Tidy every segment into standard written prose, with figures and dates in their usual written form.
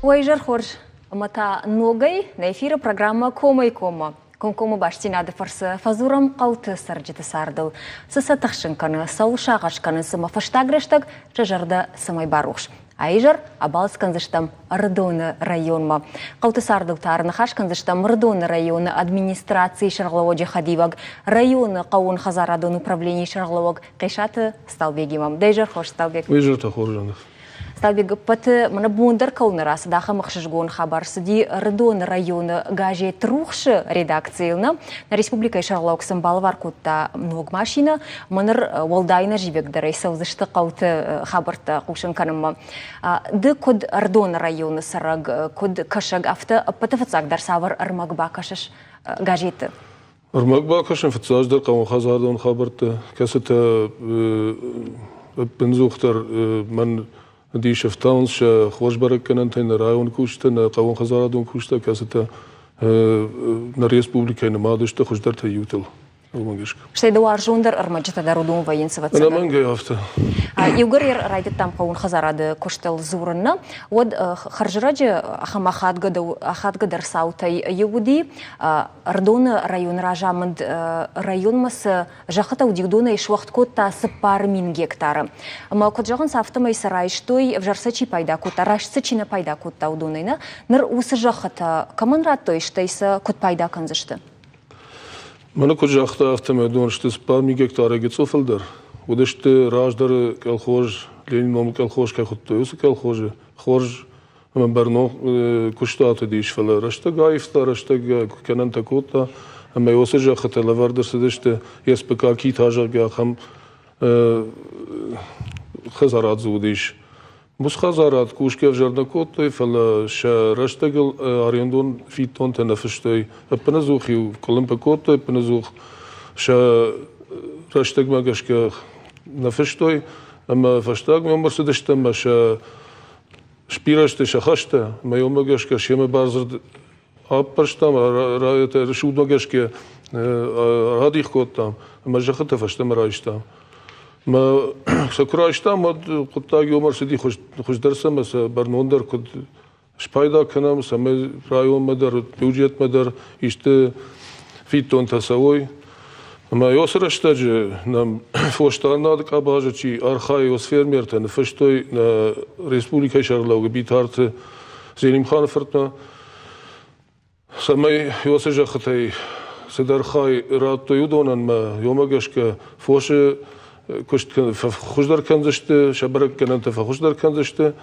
Уӕ изӕр хорз! Ӕмӕ та ногӕй нӕ эфиры программӕ Комӕй-коммӕ. Комкоммӕ бастдзинады фӕрцы фӕдзурӕм хъӕуты цӕрджыты цардыл. Цы сӕ тыхсын кӕны, цӕуыл сагъӕс кӕнынц ӕмӕ фӕстаг рӕстӕг сӕ зӕрдӕ цӕмӕй барухс. А изӕр абалц кӕндзыстӕм Ӕрыдоны районмӕ. Хъӕуты цардыл та ӕрныхас кӕндзыстӕм Ӕрыдоны районы администрацийы сӕргълӕууӕджы хӕдивӕг, районы хъӕууонхӕдзарадон управленийы сӕргълӕууӕг Хъесаты Сталбегимӕ. Дӕ изӕр хорз, Сталбег. Уый изӕртӕ хорз, Анна. Сталбег, ӕппӕты мӕнӕ бон дӕр кӕуыл нӕ рацыд, ахӕм ӕхсызгон хабар цыди Ӕрыдоны районы газет Рухсы редакцийыл. Нӕ республикӕйы сӕргълӕууӕг сын балӕвар кодта ног машинӕ. Мӕ ныр уӕлдай нӕзивӕгдӕрӕй цӕудзысты хъӕуты хабӕрттӕ хъусын кӕнынмӕ. Ды куыд Ӕрыдоны районы цӕрӕг, куыд кӕсӕг, афтӕ ӕппӕты фыццагдӕр цавӕр ӕрмӕг бакӕсыс газеты? Ӕрмӕг бакӕсын фыццаджыдӕр хъӕууонхӕдзарадон хабӕрттӕ, кӕцытӕ ӕппындзухдӕр мӕн дис ӕфтауынц сӕ хорз бӕрӕггӕнӕнтӕй нӕ районы кусджытӕ, нӕ хъӕууонхӕдзарадон кусджытӕ, кӕцытӕ нӕ республикӕйы нымад сты хуыздӕртӕй иутыл. Уымӕ гӕсгӕ. Стӕй дӕ уарзондӕр ӕрмӕджытӕ дӕр уыдон вӕййынц, ӕвӕццӕгӕн. Ӕнӕмӕнгӕй афтӕ. Иугӕр райдыдтам хъӕууонхӕдзарады куыстыл дзурын, нӕ, уӕд хӕрзрӕджы ахӕм ахадгӕдӕр цаутӕй иу уыди Ӕрыдоны районы разамынд районмӕ цы зӕххытӕ уыди, уыдонӕй суӕгъд кодта 4000 гектары. Ӕмӕ куыд зӕгъынц, афтӕмӕй сӕ райстой, ӕвзӕр сӕ чи пайда кодта, раст сӕ чи нӕ пайда кодта, уыдонӕй нӕ. Ныр уыцы зӕххытӕ кӕмӕн радтой, стӕй сӕ куыд пайда кӕндзысты? Мӕнӕ куыд загъта, афтӕмӕй уыдон сты 4000 гектарӕй гыццыл фылдӕр. Уыдысты раздӕры колхоз, Ленины номыл колхоз кӕй хуыдтой, уыцы колхозы хорз ӕмӕ бӕрнон куыстуат уыдис, фӕлӕ рӕстӕг аивта, рӕстӕг кӕнӕнтӕ кодта, ӕмӕ уыцы зӕххытӕ лӕвӕрд ӕрцыдысты СПК Кита, зӕгъгӕ, ахӕм хӕдзарад дзы уыдис. Уыцы хӕдзарад кусгӕ ӕвзӕр нӕ кодтой, фӕлӕ сӕ рӕстӕгыл арендон фиддонтӕ нӕ фыстой. Ӕппынӕдзух-иу къуылымпы кодтой, ӕппынӕдзух сӕ рӕстӕгмӕ гӕсгӕ нӕ фыстой, ӕмӕ фӕстагмӕ ӕрцыдысты ӕмӕ сӕ Сбирӕ сты сӕ хӕстӕ, ӕмӕ уымӕ гӕсгӕ семӕ бардзырд аппӕрстам, судмӕ гӕсгӕ радих кодтам ӕмӕ зӕххытӕ фӕстӕмӕ райстам. Мӕ сӕ куы райстам, уӕд хъуыддаг иумӕ ӕрцыди хуыздӕр цӕмӕ сӕ бӕрнондӕр куыд спайда кӕнӕм, цӕмӕй районмӕ дӕр, бюджетмӕ дӕр исты фиддонтӕ цӕуой. Ӕмӕ уыцы рӕстӕджы нӕм фосдарынады къабазы чи архайы, уыцы фермертӕ ныффыстой нӕ республикӕйы сӕргълӕууӕг Битарты Зелимханы фыртмӕ, цӕмӕй уыцы зӕххытӕй цыдӕр хай радтой уыдонӕн ӕмӕ уымӕ гӕсгӕ фосы куыст фӕхуыздӕр кӕндзысты, сӕ бӕрӕггӕнӕнтӕ фӕхуыздӕр кӕндзысты,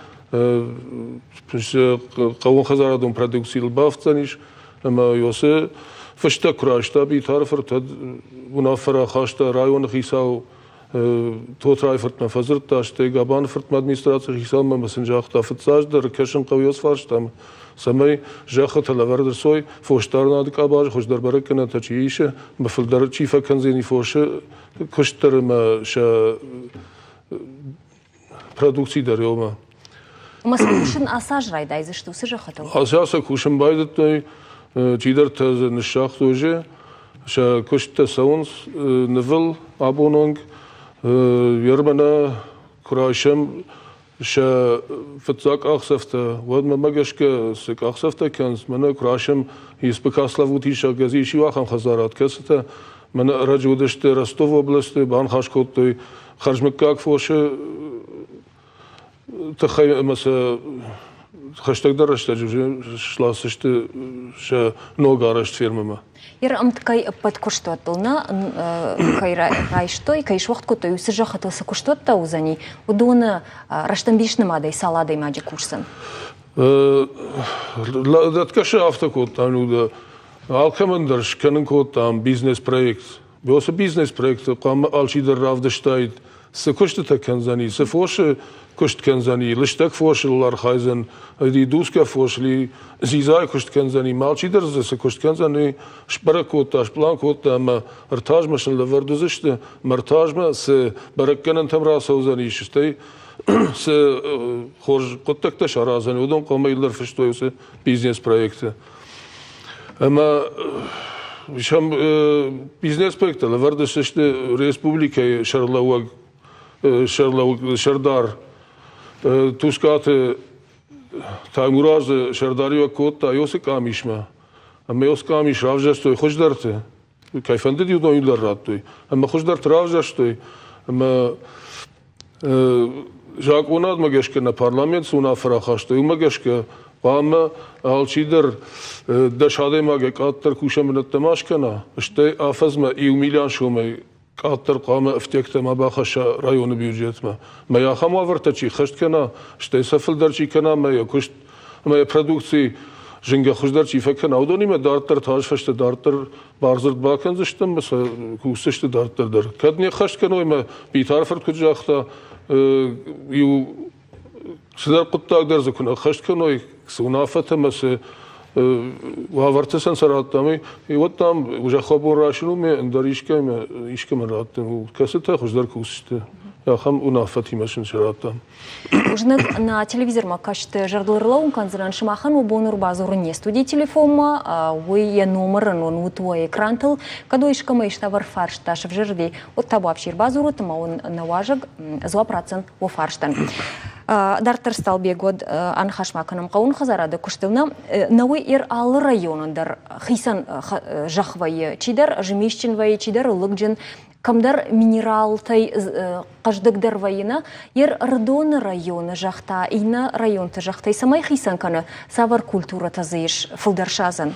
хъӕууонхӕдзарадон продукцийыл бафтдзӕнис ӕмӕ уыцы фыстӕг куы райста Битары фырт, уӕд уынаффӕ рахаста районы хицау Тотрайы фыртмӕ фӕдзырдта, стӕй Габаны фыртмӕ администрацийы хицаумӕ ӕмӕ сын загъта, фыццаджыдӕр кӕсын хъӕуы йӕ фарстамӕ, цӕмӕй зӕххытӕ лӕвӕрд ӕрцой, фосдарынады къабазы хуыздӕр бӕрӕггӕнӕнтӕ чи исы, ӕмӕ фылдӕр чи фӕкӕндзӕни фосы куыст дӕр ӕмӕ сӕ продукци дӕр ёмӕ. Ӕмӕ сӕ кусын ацы аз райдайдзысты уыцы зӕххытыл? Ацы аз сӕ кусын байдыдтой, чидӕртӕ дзы ныссагътой же, сӕ куысттӕ цӕуынц нывыл абон онг. Ермӕнӕ куы райсӕм сӕ фыццаг къахдзӕфтӕ, уӕд мӕмӕ гӕсгӕ цы къахдзӕфтӕ кӕнынц, мӕнӕ куы райсӕм СПК Славутисаг ис иу ахӕм хӕдзарад, кӕцытӕ мӕнӕ ӕрӕджы уыдысты Ростовы областы, баныхас кодтой хӕрзмыггаг фосы тыххӕй ӕмӕ сӕ хӕстӕгдӕр рӕстӕджы сласдзысты сӕ ног арӕзт фермӕмӕ. Ир ӕмткӕй ӕппӕт куыстуӕттыл нӕ кӕй райстой, кӕй суӕгъд кодтой, уыцы зӕххытыл цы куыстуӕттӕ уыдзӕни, уыдоны рӕстӕмбис нымадӕй цал адӕймаджы кусдзӕн? Дӕтгӕ сӕ афтӕ кодтам, Люда. Алкӕмӕн дӕр скӕнын кодтам бизнес-проект. Уыцы бизнес-проекты хъуамӕ алчидӕр равдыстаид, цы куыстытӕ кӕндзӕни, цы фосы куыст кӕндзӕни, лыстӕг фосыл архайдзӕн, ӕви дусгӕ фос, ли дзидзайы куыст кӕндзӕни, ма алчидӕр дзы цы куыст кӕндзӕн, уый сбӕрӕг кодта, сплан кодта ӕмӕ ӕртазмӕ сын лӕвӕрд уыдзысты, ӕмӕ ӕртазмӕ цы бӕрӕггӕнӕнтӕм рацӕудзӕнис, стӕй цы хорз хъуыддӕгтӕ сараздзӕн, уыдон хъуамӕ иууылдӕр фыстой уыцы бизнес-проекты. Ӕмӕ сӕм бизнес-проекттӕ лӕвӕрд сты республикӕйы сӕргълӕууӕг сӕрдар Тускъаты Таймуразы сӕрдариуӕг кодта уыцы къамисмӕ, ӕмӕ уыцы къамис равзӕрстой хуыздӕрты. Кӕй фӕндыди, уыдон иу дӕр радтой. Ӕмӕ хуыздӕрты равзӕрстой, ӕмӕ закъонадмӕ гӕсгӕ нӕ парламент цы уынаффӕ рахастой, уымӕ гӕсгӕ хъуамӕ алчидӕр 10 адӕймагӕй къаддӕр кусӕн бынӕттӕ ма скӕна, стӕй афӕдзмӕ иу миллион сомӕй къаддӕр хъуамӕ ӕфтиӕгтӕ ма бахӕсса районы бюджетмӕ. Мӕ ахӕм уавӕртӕ чи хӕст кӕна, стӕй сӕ фылдӕр чи кӕна ӕмӕ йӕ куыст ӕмӕ йӕ продукци зынгӕ хуыздӕр чи фӕкӕна, уыдонимӕ дарддӕр тас фӕстӕ дарддӕр бардзырд бакӕндзыстӕм ӕмӕ сӕ кусдзысты дарддӕр дӕр. Кӕд не ххӕст кӕной ӕмӕ Битары-фырт куыд загъта, иу цыдӕр хъуыддаг дӕр дзы куы нӕ ӕххӕст кӕной, цы уынаффӕтӕ ӕмӕ цы уавӕрты сын сӕ радтам, уӕд, дам, зӕххы бон райсын у ме ӕндӕр искӕмӕ искӕмӕн раттын, кӕцытӕ хуыздӕр кусдзысты, ахӕм уынаффӕтимӕ сын сӕ радтам. Бузныг, нӕ телевизормӕ кӕсты зӕрдыл ӕрлӕууын кӕндзынӕн, сымахӕн уӕ бон ӕрбадзурын не студийы телефонмӕ, уый йӕ номырын уын уыд уӕ экрантыл. Кӕд уӕ искӕмӕ иставӕр фарста сывзӕрди, уӕд та вообще ӕрбадзурут ӕмӕ уын нӕ уазӕг дзуапп ратдзӕн уӕ фарстӕн. Дарддӕр Сталбег уӕд аныхас ма кӕнӕм хъӕуон хӕдзарады куыстыл. Нӕуый ир алы районӕн дӕр хицӕн зӕхх вӕййы. Чидӕр змисджын вӕййы, чидӕр лыгджын, кӕмдӕр минералтӕй хъӕздыгдӕр вӕййы нӕ. Ер Ӕрыдоны районы зӕхх та иннӕ районты зӕххтӕй цӕмӕй хицӕн кӕны, цавӕр культурӕтӕ дзы ис фылдӕр садзӕн?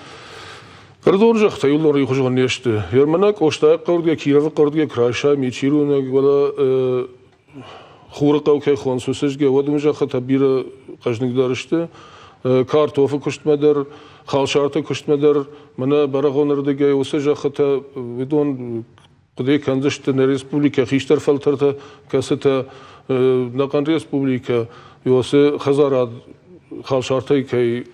Ӕрыдоны зӕххтӕ иууылдӕр иухуызон не сты. Ермӕнӕ Къостайы хъӕуырдгӕ, Кировы хъӕуырдгӕ, Крайсай, Мичируйнаг, уӕлӕ Хурыхъӕу кӕй хонынц, уыцы згӕ, уӕд уым зӕххытӕ бирӕ хъӕзныгдӕр сты. Картофы куыстмӕ дӕр, халсарты куыстмӕ дӕр, мӕнӕ Бӕрӕгъоны рдыгӕй уыцы зӕххытӕ, уыдон хъуыды кӕндзысты нӕ республикӕ хистӕр фӕлтӕртӕ, кӕцытӕ нӕхъӕн республикӕ уыцы хӕдзарад халсартӕй кӕй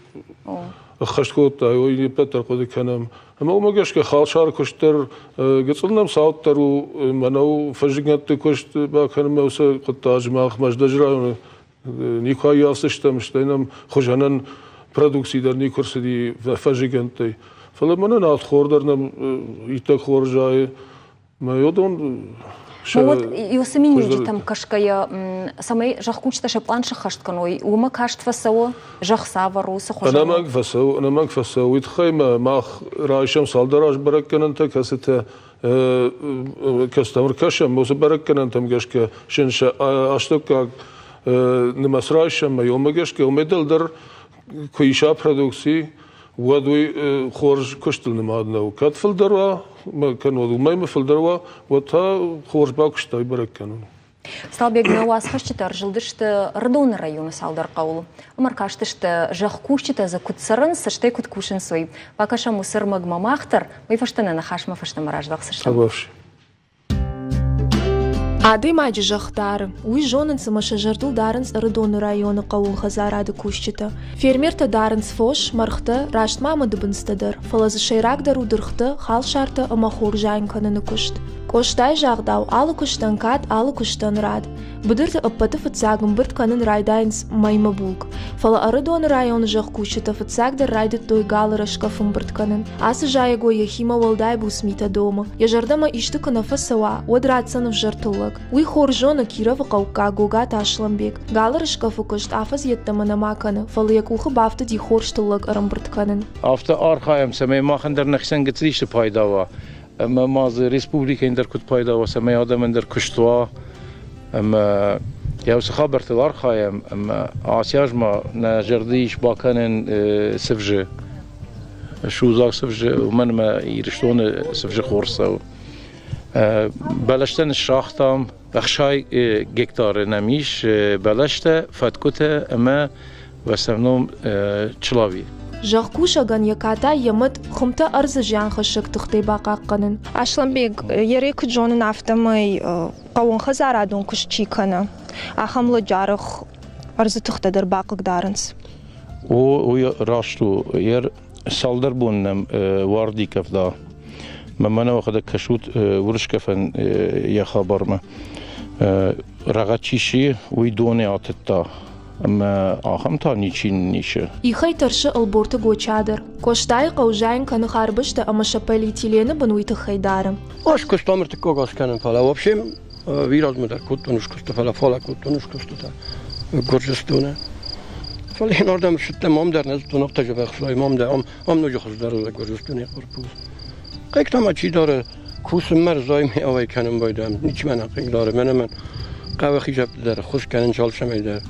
ӕххӕст кодта, уый не ппӕт дӕр хъуыды кӕнӕм. Ӕмӕ уымӕ гӕсгӕ халсары куыст дӕр гыццыл нӕм цауддӕр у, мӕнӕу фӕззыгӕндты куыст бакӕнынмӕ уыцы хъуыддаджы мах Мӕздӕджы районы никуы ӕййафдзыстӕм, стӕй нӕм хуызӕнӕн продукци дӕр никуы рцыди фӕззыгӕндтӕй. Фӕлӕ мӕнӕн артхор дӕр нӕм иттӕг хорз зайы. Уыдон Вот уыцы миниуджытӕм кӕсгӕйӕ, цӕмӕй зӕхкусджытӕ сӕ пълан сӕххӕст кӕной, уымӕ каст фӕцӕуы, зӕхх цавӕр у, цы хуызӕн у? Ӕнӕмӕнг фӕцӕуы, ӕнӕмӕнг фӕцӕуы. Уый тыххӕй ма мах райсӕм цалдӕр аз бӕрӕггӕнӕнтӕ, кӕцытӕ кӕцытӕм ӕркӕсӕм, уыцы бӕрӕггӕнӕнтӕм гӕсгӕ сын сӕ астӕуккаг нымӕц райсӕм, ӕмӕ уымӕ гӕсгӕ уымӕй дӕлдӕр куы иса продукци, уӕд уый хорз куыстыл нымад нӕу. Кӕд фылдӕр уа, кӕннод уымӕй ма фылдӕр уа, уӕд та хорз бакуыстай бӕрӕг кӕнын. Салбег, нӕ уацхӕсджытӕ ӕрзылдысты Ӕрыдоны районы цалдӕр хъӕуыл. Ӕмӕ ӕркастысты, зӕхкусджытӕ дзы куыд цӕрынц, стӕй куыд кусынц, уый. Бакӕсӕм уыцы ӕрмӕгмӕ мах дӕр, уый фӕстӕ нӕ ныхасмӕ фӕстӕмӕ раздӕхдзыстӕм. Адӕймаджы зӕхх дары, уый зонынц ӕмӕ сӕ зӕрдыл дарынц Ӕрыдоны районы хъӕууон хӕдзарады кусджытӕ. Фермертӕ дарынц фос, мӕргътӕ, раст ма мыдыбындзтӕ дӕр, фӕлӕ дзы сӕйрагдӕр у дыргътӕ, халсартӕ ӕмӕ хор зайын кӕныны куыст. Къостайы загъдау, алы куыстӕн кад, алы куыстӕн рад. Быдырты ӕппӕты фыццаг ӕмбырд кӕнын райдайынц мӕймӕ булкъ. Фӕлӕ Ӕрыдоны районы зӕхкусджытӕ фыццагдӕр райдыдтой галы рӕсгӕ ӕмбырд кӕнын. Ацы зайӕгой йӕхимӕ уӕлдай буц митӕ домы. Йӕ зӕрдӕмӕ исты куы нӕ фӕцӕуа, уӕд ратдзӕн ӕвзӕр тыллӕг. Уый хорз зоны Кировы хъӕуккаг Гогаты Аслӕнбег. Галы рыскъӕфы куыст афӕдз йеддӕмӕ нӕма кӕны, фӕлӕ йӕ къухы бафтыди хорз тыллӕг ӕрӕмбырд кӕнын. Афтӕ архайӕм, цӕмӕй махӕн дӕр нӕхицӕн гыццыл исты пайда уа. Ӕмӕ ма дзы республикӕйӕн дӕр куыд пайда уа, цӕмӕй адӕмӕн дӕр куыст уа. Ӕмӕ йӕ уыцы хабӕрттыл архайӕм, ӕмӕ ацы аз ма нӕ зӕрды ис бакӕнын цывзы, судзаг цывзы, уымӕн ӕмӕ Ирыстоны цывзы хорз цӕуы. Бӕлӕстӕ ныссагътам, 60 гектары нӕм ис бӕлӕстӕ, фӕткъуытӕ ӕмӕ в основном чылауи. Зӕхкусӕгӕн йӕ катай йӕ мӕт хуымтӕ ӕрдзы зианхӕссӕг тыхтӕй бахъахъхъӕнын. Аслӕнбег, йӕ куыд зонын, афтӕмӕй хъӕууонхӕдзарадон куыст чи кӕны, ахӕм лӕджы арӕх ӕрдзы тыхтӕ дӕр бахъыгдарынц. О, уый раст у. Йӕ цалдӕр бон нӕм уарди къӕвда. Мӕ мӕнӕ уӕхӕдӕг кӕсут уырыскъӕфӕн йӕ хабармӕ. Рӕгъӕд чи сси, уый доны атыдта. Ӕмӕ ахӕм та ничи нисы. Ихӕй тӕрсы Ӕлборты Гоча дӕр. Къостайы хъӕу зайын кӕны харбызтӕ ӕмӕ сӕ полиэтилены бын уый тыххӕй дары. Ӕз куыстам ӕртыккаг аз кӕнын, фӕлӕ вообще размӕ дӕр кодтон скуыстытӕ, фӕлӕ фалӕ кодтон скуыстытӕ Гуырдзыстоны. Фӕлӕ йын ардӕм ссыдтӕн, ам дӕр нӕ зыдтон, афтӕ зӕбӕх ам дӕр, ам, ам ноджы хуыздӕр лӕг Гуырдзыстоны корпус. Хъыг та ма чи дары, кусынмӕ рзаймӕ ауӕй кӕнын байдайӕм, ничи мӕ нӕ хъыг дары, мӕнӕ мӕн хъӕуы хизӕпты дӕр, ххуыс кӕнын алцӕмӕй дӕр.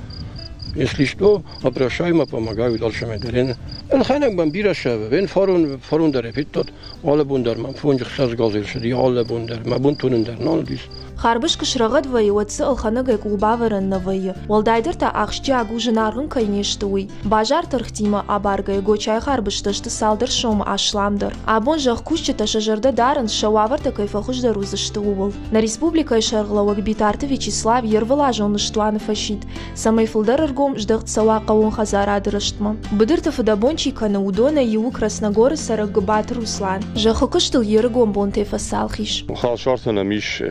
Если что, обращай ма помогают алцӕмӕй дӕр. Ӕлхӕнӕг мӕм бирӕ сӕвы, вен фарон, фарон дӕр федтат, алы бон дӕр мӕм фонджы хсӕз газель цыди, алы бон дӕр, мӕ бон тонын дӕр нал уыдис. Харбыз куы срӕгъӕд вӕййы, уӕд дзы ӕлхӕнӕгӕй къулбавӕрӕн нӕ вӕййы. Уӕлдайдӕр та ахсджиаг у, зынаргъ ын кӕй не сты, уый. Базар тӕрхтимӕ абаргӕйӕ Гочайы харбызтӕ сты цалдӕр сомы асламдӕр. Абон зӕхкусджытӕ сӕ зӕрдӕ дарынц, сӕ уавӕртӕ кӕй фӕхуыздӕр уыдзысты, ууыл. Нӕ республикӕйы сӕргълӕууӕг Битарты Вячеслав йе рвылазон ныстуаны фӕсидт, цӕмӕй фылдӕр ӕргом здӕхт цӕуа хъӕууон хӕдзарады рӕзтмӕ. Быдырты фыдӕбон чи кӕны, уыдонӕй иу у Красногоры цӕрӕг Гуыбаты Руслан. Зӕххы куыстыл йе рыгон бонтӕй фӕцалх ис. Халсартӕ нӕм ис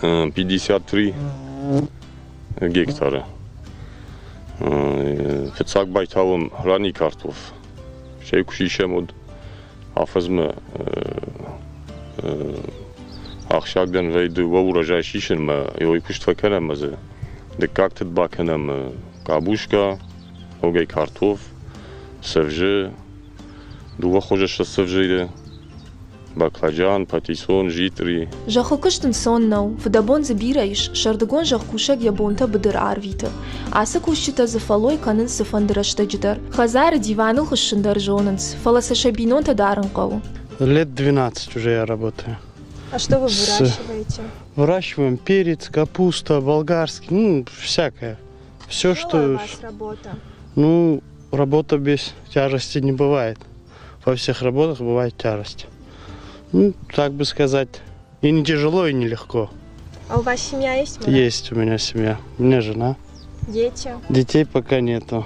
53 гектары. Фыццаг байтауӕм ранний картоф. Стӕй куы сисӕм, уӕд афӕдзмӕ ахсджиаг дӕн вӕййы дыууӕ урожай сисынмӕ, ой куыст фӕкӕнӕм ӕмӕ дзы дыккаг тыд бакӕнӕм къабуска, ногӕй картоф, цӕвзы, дыууӕ хуызы цӕвзыйы, баклажан, патиссон, житъри. Зӕххы куыст ӕнцон нӕу, фыдӕбон дзы бирӕ ис, сӕрдыгон зӕхкусӕг йӕ бонтӕ быдыры арвиты. Ацы кусджытӕ дзы фӕллой кӕнынц цыфӕнды рӕстӕджы дӕр. Хӕдзары диваныл хуыссын дӕр зонынц, фӕлӕ сӕ сӕ бинонтӕ дарын хъӕуы. Лет 12 уже я работаю. А что вы выращиваете? Выращиваем перец, капуста, болгарский, ну, всякое. Все, что... у вас работа? Ну, работа без тяжести не бывает. Во всех работах бывает тяжесть. Ну, так бы сказать, и не тяжело, и не легко. А у вас семья есть? Марат? Есть у меня семья. У меня жена. Дети? Детей пока нету.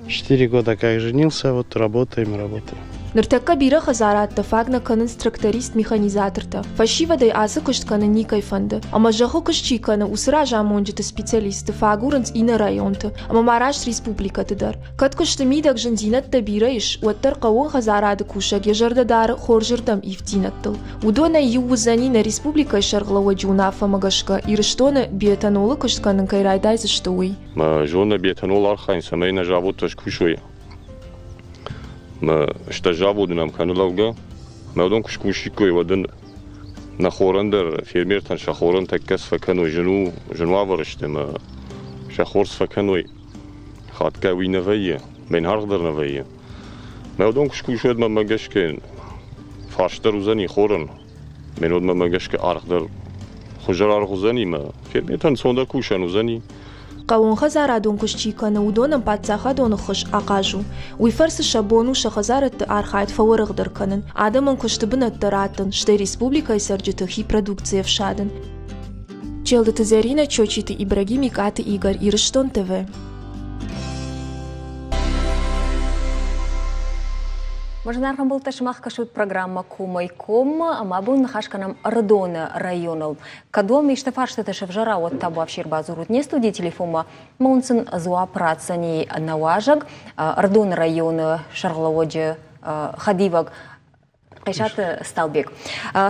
4 года как женился, вот работаем и работаем. Ныртӕккӕ бирӕ хӕдзарадтӕ фаг нӕ кӕнынц тракторист-механизатортӕ. Фӕсивӕдӕй ацы куыст кӕнын никӕй фӕнды. Ӕмӕ зӕххы куыст чи кӕны, уыцы разамонджыты специалистты фӕагурынц иннӕ районты ӕмӕ ма раст республикӕты дӕр. Кӕд куысты мидӕг зындзинӕдтӕ бирӕ ис, уӕддӕр хъӕууон хӕдзарады кусӕг йӕ зӕрдӕ дары хорзырдӕм ивддзинӕдтыл. Уыдонӕй иу уыдзӕни нӕ республикӕйы сӕргълӕууӕджы уынаффӕмӕ гӕсгӕ Ирыстоны биоэтанолы куыст кӕнын кӕй райдайдзысты, уый. Мӕ зоны биоэтанол архайын, цӕмӕй нӕ заводтӕ скусой. Мӕ стӕ заводы нӕм кӕны лӕугӕ. Мӕ уыдон куы скусиккой, уӕд ын нӕ хорӕн дӕр, фермертӕн сӕ хорӕн тӕккӕ цы фӕкӕной, зын у, зын уавӕры сты ӕмӕ сӕ хор цы фӕкӕной, хатгай уый нӕ вӕййы, мӕн аргъ дӕр нӕ вӕййы. Мӕ уыдон куы скусой, уӕд мӕнмӕ гӕсгӕ фарст дӕр уыдзӕни хорӕн, мӕн уӕд мӕнмӕ гӕсгӕ аргъ дӕр хуыздӕр аргъ уыдзӕни мӕ фермертӕн ӕнцондӕр кусӕн уыдзӕни. Хъӕууонхӕдзарадон куыст чи кӕны, уыдонӕн паддзахадон ӕххуыс ахъаз у. Уый фӕрцы сӕ бон у сӕ хӕдзарӕдты архайд фӕуӕрӕхдӕр кӕнын, адӕмӕн куысты бынӕттӕ раттын, стӕй республикӕйы цӕрджыты хи продукцийӕ ӕфсадын. Челдыты Зӕринӕ, Чочиты Ибрагим, Икъаты Игорь, Ирыстон ТВ. Мӕ зынаргъ ӕмбӕлттӕ, сымах кӕсут программӕ Комӕй коммӕ ӕмӕ абон ныхас кӕнӕм Ӕрыдоны районыл. Кӕд уӕм исты фарстытӕ сӕвзӕра, уӕд табуафси ӕрбадзурут не студийы телефонмӕ, ӕмӕ уын сын дзуапп ратдзӕни нӕ уазӕг, Ӕрыдоны районы сӕргълӕууӕджы хӕдивӕг Хъесаты Сталбег.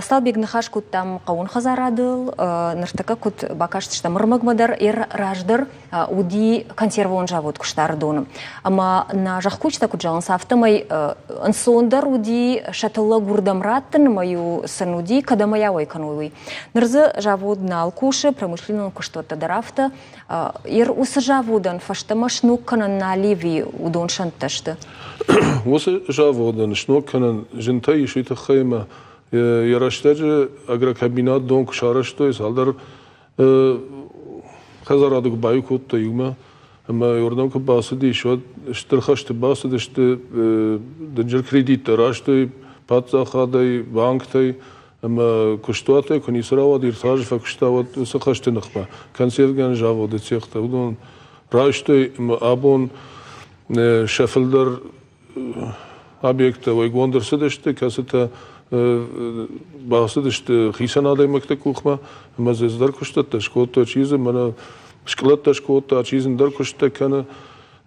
Сталбег ныхас кодтам хъӕууон хӕдзарадыл, ныртӕккӕ куыд бакастыстӕм ӕрмӕгмӕ дӕр, раздӕр уыди консервон завод куыста Ӕрыдоны. Ӕмӕ нӕ зӕхкусджытӕ куыд зӕгъынц, афтӕмӕй ӕнцондӕр уыди сӕ тыллӕг уырдӕм раттын ӕмӕ-иу сын уыди, кӕдӕм ӕй ауӕй кӕной, уый. Ныр дзы завод нал кусы, промышленнон куыстуӕттӕ дӕр афтӕ. Ир уыцы заводӕн фӕстӕмӕ сног кӕнӕн нал ӕви уыдон сӕнттӕ сты? Уыцы заводӕн сног кӕнӕн зынтӕ ис уый тыххӕй ӕмӕ йӕ рӕстӕджы агрокомбинат дон куы сарӕзтой, цалдӕр хӕдзарады куы баиу кодтой иумӕ, ӕмӕ уырдӕм куы бацыдис, уӕд стыр хӕсты бацыдысты, дынджыр кредиттӕ райстой паддзахадӕй, банктӕй, ӕмӕ куыстуатӕй куы ницы рауад, иртазы фӕкуыста, уӕд уыцы хӕсты ныхмӕ консервгӕнӕн заводы цехтӕ уыдон райстой ӕмӕ абон сӕ фылдӕр объекттӕ уӕйгонд ӕрцыдысты, кӕцытӕ бацыдысты хицӕн адӕймӕгты къухмӕ ӕмӕ дзы ӕндӕр куыстӕттӕ скодтой, чи дзы мӕнӕ скълӕдтӕ скодта, чи дзы ӕндӕр куыстытӕ кӕны.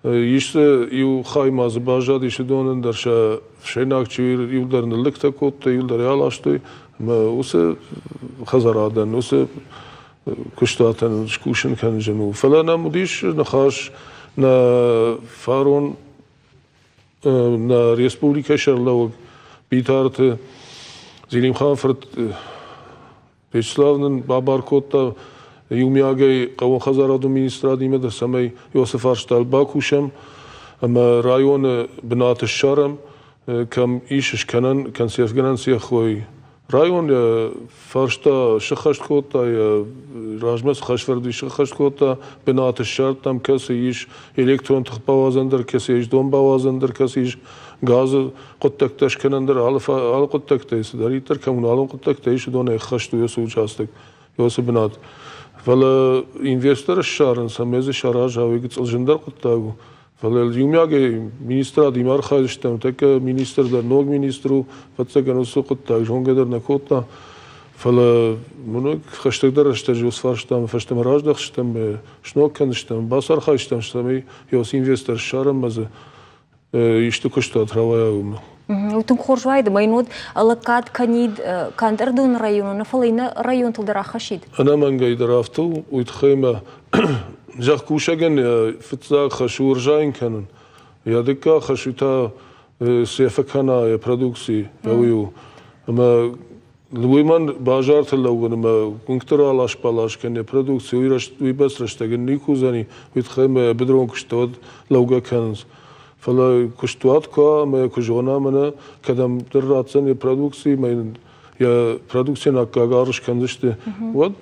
Ис дзы иу хай ма дзы баззадис уыдонӕн дӕр сӕ ӕфсӕйнаг чи иу дӕр ныллыгтӕ кодтой, иу дӕр аластой ӕмӕ уыцы хӕдзарадӕн, уыцы Куыстуатӕн скусын кӕнын зын у. Фӕлӕ нӕм уыдис ныхас нӕ фарон нӕ республикӕйы сӕргълӕууӕг Битарты Зелимхан фырт Вячеслав нын бабар кодта иумиагӕй хъӕууонхӕдзарадон министрадимӕ дӕр, цӕмӕй уыцы фарстайыл бакусӕм ӕмӕ районы бынат ссарӕм, кӕм ис скӕнӕн консервгӕнӕн цех, уый. Район йӕ фарста сыххӕст кодта, йӕ размӕ цы хӕсвӕрд ис, сыххӕст кодта, бынат ссардтам, кӕцы ис электрон тых бауадзӕн дӕр, кӕцы ис дон бауадзӕн дӕр, кӕцы ис газы хъуыддӕгтӕ скӕнӕн дӕр, алы, алы хъуыддӕгтӕй, цыдӕриддӕр коммуналон хъуыддӕгтӕ ис, уыдонӕй ӕххӕст у уыцы участок, уыцы бынат. Фӕлӕ инвестор ссарын, цӕмӕй дзы сараза, уый гыццыл зындӕр хъуыддаг у. Фӕлӕ иумиагӕй министрадимӕ архайдзыстӕм, тӕккӕ министр дӕр ног министр у, фӕццӕгӕн уыцы хъуыддаг зонгӕ дӕр нӕ кодта. Фӕлӕ мӕнӕ хӕстӕгдӕр рӕстӕджы уыцы фарстамӕ фӕстӕмӕ раздӕхстӕм, сног кӕндзыстӕм, бацархайдзыстӕм, цӕмӕй уыцы инвестор ссарӕм ӕмӕ дзы исты куыстуат рауайа уымӕ. Уый тынг хорз уаид, ӕмӕ йын уӕд лӕггад кӕнид канд Ӕрыдоны районы нӕ, фӕлӕ иннӕ районтыл дӕр аххӕссид. Ӕнӕмӕнгӕй дӕр афтӕ у, уый тыххӕй мӕ зӕхкусӕгӕн йӕ фыццаг хӕс у ӕрзайын кӕнын, йӕ дыккаг хӕс у та сӕ фӕкӕна йӕ продукци, йӕ уый у. Ӕмӕ уый мӕн базарты лӕууын ӕмӕ уынгты ралас-балас кӕнын йӕ продукци, уый бӕрц рӕстӕг ын никуы уыдзӕни, уый тыххӕй мӕ быдырон куысты уӕд лӕугӕ кӕнынц. Фӕлӕ куыстуат куы уа ӕмӕ куы зона мӕнӕ кӕдӕмдӕр ратдзӕн йӕ продукци ӕмӕ йын йӕ продукцийӕн аккаг аргъ скӕндзысты, уӕд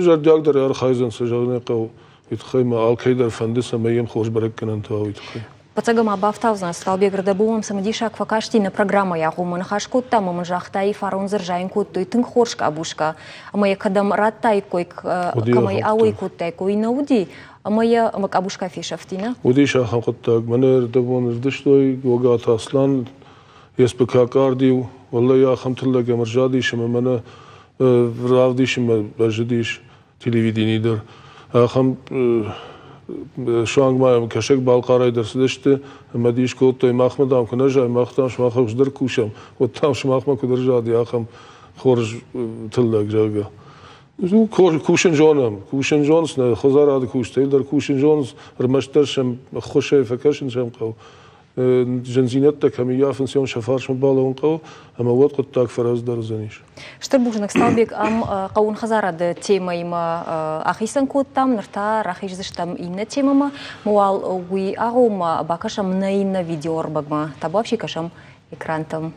зӕрдиагдӕр архайдзӕн, цы зӕгъын ӕй хъӕуы. Уый тыххӕй мӕ алкӕй дӕр фӕнды, цӕмӕй йӕм хорз бӕрӕггӕнӕнтӕ уа, уый тыххӕй. Фыццагӕм бафтаудзӕн Сталбег Рдӕбу мӕм цымыдисаг фӕкасти нӕ программӕйы агъоммӕ ныхас кодта ӕмӕ мын загъта, фарон дзы рзайын кодтой тынг хорз къабуска ӕмӕ йӕ кӕдӕм радтаиккой, кӕмӕй ауӕй кодтаиккой, уый нӕ уыди, ӕмӕ йӕ ӕмӕ къабуска фесӕфти, нӕ? Уыдис ахӕм хъуыддаг. Мӕнӕ ӕрдӕбон ӕрдыстой Гогаты Аслан, СПК къардиу, уӕллӕй ахӕм тыллӕг ӕм ӕрзадис ӕмӕ мӕнӕ равдисынмӕ бӕззыдис телевиденийы дӕр. Ахӕм суанг ма йӕм Кӕсӕг-Балхъарӕй дӕр цыдысты ӕмӕ дис кодтой, махмӕ, дам, куы нӕ зайы, мах, дам, сымах хуыздӕр кусӕм, уӕд, дам, сымахмӕ куыд ӕрзади ахӕм хорз тыллӕг, зӕгъгӕ. Кусын зонӕм, кусын зонынц, нӕ хӕдзарады кусджытӕ дӕр кусын зонынц, ӕрмӕстдӕр сӕм ӕххуысӕй фӕкӕсын сӕм хъӕуы. Зындзинӕдтӕ кӕм ӕййафынц, уым сӕ фарсмӕ балӕууын хъӕуы, ӕмӕ уӕд хъуыддаг фӕрӕздӕр уыдзӕнис. Стыр бузныг, Салбег, ам хъӕууон хӕдзарады темӕимӕ ахицӕн кодтам, ныр та рахиздзыстӕм иннӕ темӕмӕ. Уал уый агъоммӕ бакӕсӕм нӕ иннӕ видеоӕрмӕгмӕ. Табуафси кӕсӕм экрантӕм.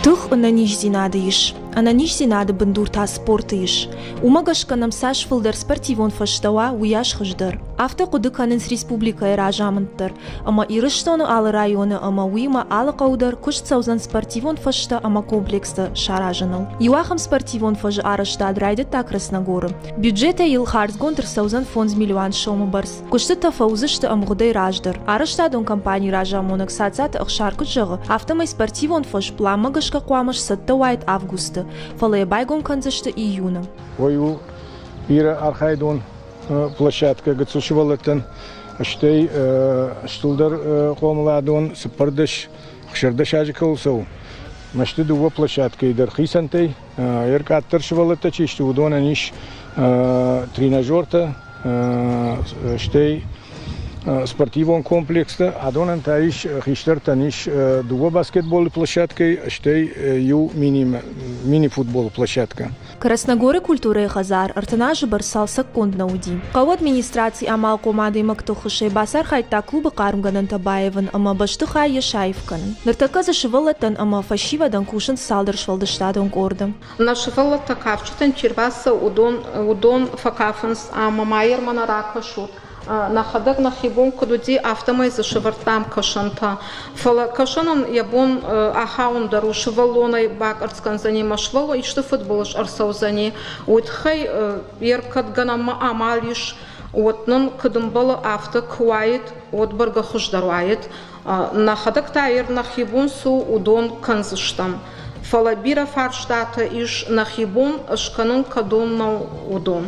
Тых ӕнӕниздзинады ис. Ӕнӕниздзинады бындур та спорты ис. Уымӕ гӕсгӕ нӕм цас фылдӕр спортивон фӕзтӕ уа, уыйас хуыздӕр. Афтӕ хъуыды кӕнынц республикӕйы разамынд дӕр. Ӕмӕ Ирыстоны алы районы ӕмӕ уыимӕ алы хъӕуы дӕр куыст цӕудзӕн спортивон фӕзтӕ ӕмӕ комплекстӕ саразыныл. Иу ахӕм спортивон фӕзы арӕзтад райдыдта Красногоры. Бюджетӕй йыл хардзгонд ӕрцӕудзӕн 5 милуан сомы бӕрц. Куыстытӕ фӕуыдзысты ӕмгъуыдӕй раздӕр. Арӕзтадон компанийы разамонӕг Садзаты Ӕхсар куыд зӕгъы, афтӕмӕй спортивон фӕз пъланмӕ гӕсгӕ хъуамӕ сцӕттӕ уаид августы, фӕлӕ йӕ байгом кӕндзысты июны. Уый у бирӕ архайдон площадкӕ гыццыл сывӕллӕттӕн, стӕй стылдӕр хъомыладон 14 16 азы кӕуыл цӕуы. Мӕсты дыууӕ площадкӕйы дӕр хицӕнтӕй. Ӕркъаддӕр сывӕллӕттӕ чи сты, уыдонӕн ис тренажертӕ, стӕй спортивон комплекстӕ. Адонӕн та ис, хистӕртӕн ис дыууӕ баскетболы площадкӕйы, стӕй иу мини-футболы площадкӕ. Красногоры культурӕйы хӕдзар 30 азы бӕрц цалцӕггонд нӕ уыди. Хъӕуы администраци амалхъом адӕймӕгты ӕххуысӕй бацархайдта клубы хъармгӕнӕнтӕ баивын ӕмӕ бӕстыхай йӕ саив кӕнын. Ныртӕккӕ дзы сывӕллӕттӕн ӕмӕ фӕсивӕдӕн кусынц цалдӕр сфӕлдыстадон къорды. Нӕ сывӕллӕттӕ кафджытӕн чи рбацӕуы, уыдон, уыдон фӕкафынц ӕмӕ ма ермӕ ракӕсут. Нӕхӕдӕг нӕхи бон куыд уыди, афтӕмӕй дзы сӕвӕрдтам кӕсӕнтӕ. Фӕлӕ кӕсӕнӕн йӕ бон ахауын дӕр у, сывӕллонӕй бакъӕрцц кӕндзӕни ӕмӕ сывӕллон исты фыдбылыз ӕрцӕудзӕни. Уый тыххӕй йе ркӕдгӕнӕнмӕ амал ис, уӕд нын куыд ӕмбӕлы, афтӕ куы уаид, уӕд бӕргӕ хуыздӕр уаид. Нӕхӕдӕг та йер нӕхи бон цы у, уыдон кӕндзыстӕм. Фӕлӕ бирӕ фарстатӕ ис нӕхи бон скӕнын кӕдон нӕу, уыдон.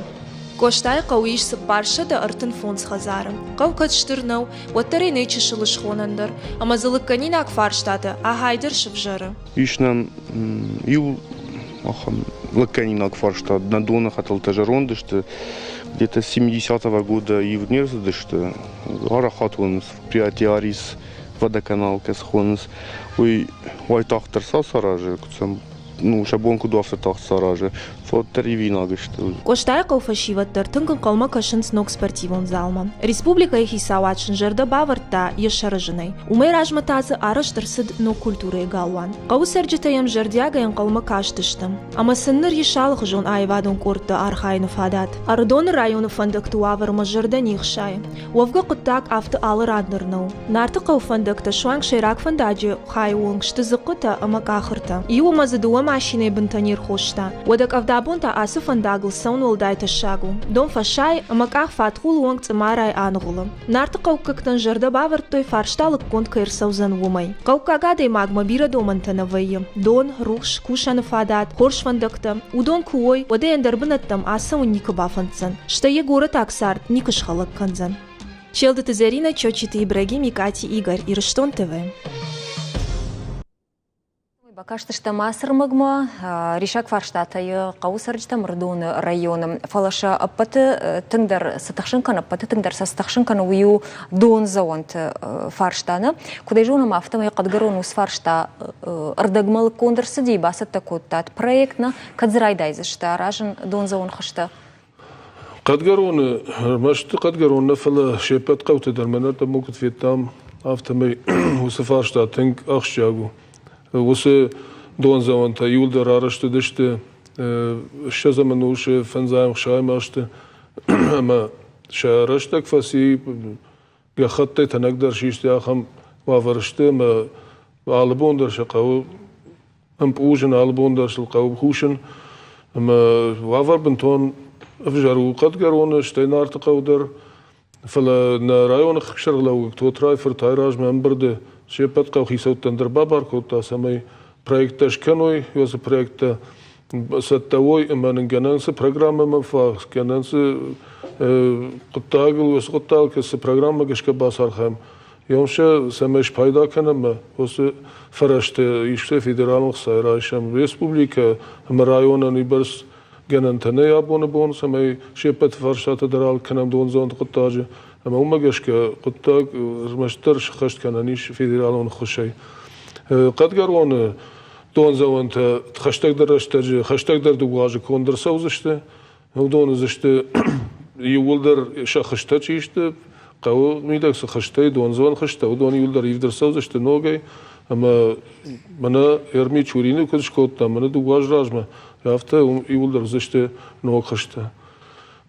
Къостайы хъӕуы ис 435 хӕдзары. Хъӕу кӕд стыр нӕу, уӕддӕр ӕй нӕй чысыл схонӕн дӕр, ӕмӕ дзы лыггӕнинаг фарстатӕ ахӕй дӕр сывзӕры. Ис нӕм иу ахӕм лыггӕнинаг фарста. Нӕ доны хӕтӕлтӕ зӕронд сты, где-то с 70-го года ивд не рцыдысты. Арӕх хонынц предприятие Арис, водоканал кӕцы хонынц, уый уайтагъддӕр саразы, куыд сӕм ну, сӕ бон куыд у, афтӕ тагъд саразы. Фӕлӕ ивинаг сты. Къостайыхъӕуы фӕсивӕд дӕр тынг ӕнхъӕлмӕ кӕсынц ног спортивон залмӕ. Республикӕйы хицауад сын зӕрдӕ бавӕрдта йӕ сӕрызынӕй. Уымӕй размӕ та дзы арӕзт ӕрцыд ног культурӕйы галуан. Хъӕуы цӕрджытӕ йӕм зӕрдиагӕй ӕнхъӕлмӕ кастысты. Ӕмӕ сын ныр ис алыхуызон аивадон къордты архайыны фадат. Ӕрыдоны районы фӕндӕгты уавӕрмӕ зӕрдӕ не хсайы. Уӕвгӕ хъуыддаг афтӕ алы ран дӕр нӕу. Нартыхъӕуы фӕндӕгтӕ суанг сӕйраг фӕндаджы хайы онг сты дзыхъхъытӕ ӕмӕ къахыртӕ. Иу ӕмӕ дзы дыууӕ машинӕйы бынтӕ не рхоста. Уӕдӕ къӕвдабон та ацы фӕндагыл цӕуын уӕлдай тӕссаг у. Дон фӕсайы ӕмӕ къах фатхъулы онг цъымарайы аныгъуылы. Нартыхъӕуккӕгтӕн зӕрдӕ бавӕрдтой, фарста лыггонд кӕй ӕрцӕудзӕн, уымӕй. Хъӕуккаг адӕймагмӕ бирӕ домӕнтӕ нӕ вӕййы. Дон, рухс, кусӕны фадат, хорз фӕндӕгтӕ. Уыдон куы уой, уӕд ӕй ӕндӕр бынӕттӕм ацӕуын никуы бафӕнддзӕн. Стӕй йӕ горӕтаг цард никуы схӕлӕг кӕндзӕн. Челдыты Зӕринӕ, Чочиты Ибрагим, Икъати Игорь, Ирыстон ТВ. Бакастыстӕм ацы ӕрмӕгмӕ риссаг фарстатӕ хъӕуы цӕрджытӕм Ӕрыдоны районы. Фӕлӕ сӕ ӕппӕты тынгдӕр цы тыхсын кӕны, ӕппӕты тынгдӕр сӕ цы тыхсын кӕны, уый у дондзӕуӕнты фарста. Нӕ? Куыд ӕй зонӕм, афтӕмӕй Хъӕдгӕрон уыцы фарста ӕрдӕгмӕ лыггонд ӕрцыди, бацӕттӕ кодтат проект, нӕ? Кӕд дзы райдайдзысты аразын дондзӕуӕн хызтӕ? Хъӕдгӕроны, ӕрмӕст Хъӕдгӕрон нӕ, фӕлӕ се ппӕт хъӕуты дӕр мӕнӕ куыд федтам, афтӕмӕй уыцы фарста тынг ахсджиаг у. Уыцы дондзӕуӕнтӕ иуылдӕр арӕзт уыдысты ссӕдзӕм ӕнусы фӕндзайӕм ӕхсайӕм азты ӕмӕ сӕ рӕстӕг фӕци, гӕххӕттӕй тӕнӕгдӕр систы, ахӕм уавӕр сты ӕмӕ алы бон дӕр сӕ хъӕуы ӕмпъузын, алы бон дӕр сыл хъӕуы кусын. Ӕмӕ уавӕр бынтон ӕвзӕр у Хъӕдгӕроны, стӕй Нарты хъӕу дӕр. Фӕлӕ нӕ районы сӕргълӕууӕг Тотрайы фырт айразмӕ ӕмбырды се ппӕт хъӕухицӕуттӕн дӕр бабар кодта, цӕмӕй проекттӕ скӕной, уыцы проекттӕ цӕттӕ уой ӕмӕ нын гӕнӕн цы программӕмӕ фӕ, гӕнӕн цы хъуыддагыл, уыцы хъуыддагыл цы программӕ гӕсгӕ бацархайӕм, Йом сӕ цӕмӕй спайда кӕнӕм, уыцы фӕрӕзтӕ исты федералон хцайы райсӕм. Республикӕ ӕмӕ районӕн уыйбӕрц гӕнӕнтӕ нӕй абоны бон, цӕмӕй се ппӕт фарстатӕ дӕр алыг кӕнӕм дондзонты хъуыддаджы. Ӕмӕ уымӕ гӕсгӕ хъуыддаг ӕрмӕстдӕр сыххӕст кӕнӕн ис федералон ӕххуысӕй. Хъӕдгӕроны дондзӕуӕнтӕ хӕстӕгдӕр рӕстӕджы, хӕстӕгдӕр дыууӕ азы конд ӕрцӕудзысты. Уыдон уыдзысты иууылдӕр сӕ хызтӕ чи сты, хъӕуы мидӕг цы хызтӕй, дондзон хызтӕ, уыдон иууылдӕр ивд ӕрцӕудзысты ногӕй. Ӕмӕ мӕнӕ Эрми Чурины куыд скодта, мӕнӕ дыууӕ азы размӕ, афтӕ уым иууылдӕр уыдзысты ног хызтӕ.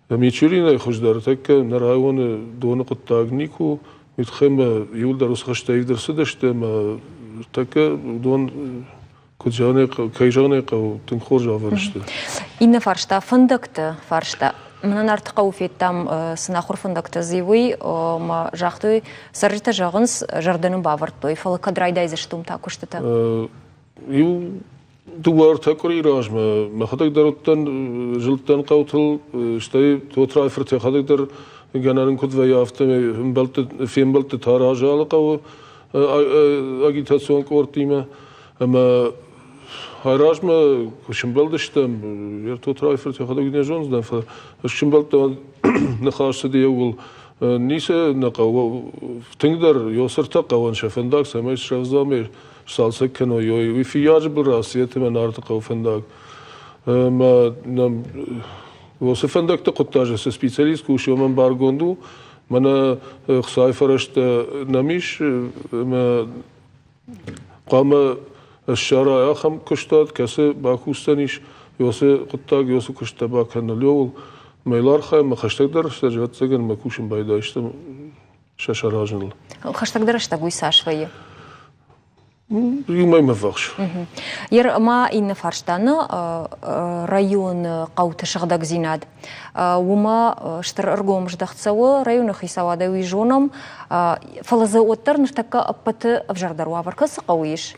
Мичуринӕй хуыздӕр тӕккӕ нӕ районы доны хъуыддаг никуы у. Уый тыххӕй мӕ иууылдӕр уыцы хызтӕ ивд ӕрцыдысты ӕмӕ тӕккӕ уыдон куыд зӕгъын кӕй зӕгъын ӕй хъӕуы, тынг хорз уавӕры сты. Иннӕ фарста, фӕндӕгты фарста. Мӕнӕ Нартыхъӕуы федтам, цы нахуыр фӕндӕгтӕ дзы уый, ӕмӕ загътой, цӕрджытӕ зӕгъынц, зӕрдӕ нын бавӕрдтой, фӕлӕ кӕд райдайдзысты уым та куыстытӕ? Иу дыууӕ-ӕртӕ къуырийы размӕ мӕхӕдӕг дӕр уыдтӕн, зылдтӕн хъӕутыл, стӕй Тотрайы фырт йӕхӕдӕг дӕр гӕнӕн ын куыд вӕййы, афтӕмӕй фембӕлдтытӕ аразы алы хъӕуы агитацион къордтимӕ. Ӕмӕ айразмӕ куы сымбӕлдыстӕм, Тотрайы фырт йӕхӕдӕг не зондзынӕн, фӕлӕ ӕз сымбӕлдтӕн, ныхас цыди иууыл ницы нӕ хъӕуы, тынгдӕр Ёсыртӕ хъӕуӕн сӕ фӕндаг цӕмӕй срӕвдз ӕмӕ сцалцӕг кӕной, уый Фыййаджы был Рассветы ӕмӕ Нарты хъӕуы фӕндаг. Ӕмӕ нӕм уыцы фӕндӕгты хъуыддаджы цы специалист кусы, уымӕн баргонд у, мӕнӕ Хуыцауы фӕрӕзтӕ нӕм ис, ӕмӕ хъуамӕ ссара ахӕм куыстуат, кӕцы бакусдзӕнис уыцы хъуыддаг, уыцы куысттӕ бакӕныныл. Иууыл мӕ архайӕм, хӕстӕгдӕр рӕстӕджы, ӕвӕццӕгӕн, мӕ кусын байдайдзыстӕм сӕ саразыныл. Хӕстӕгдӕр рӕстӕг уый цас вӕййы? Иу мӕймӕ ввахс. Ер ма иннӕ фарста нӕ районы хъӕуты сыгъдӕгдзинад. Уымӕ стыр ӕргом здӕхт цӕуы районы хицауадӕй, уый зонӕм. Фӕлӕ дзы уӕддӕр ныртӕккӕ ӕппӕты ӕвзӕрдӕр уавӕр кӕцы хъӕуы ис?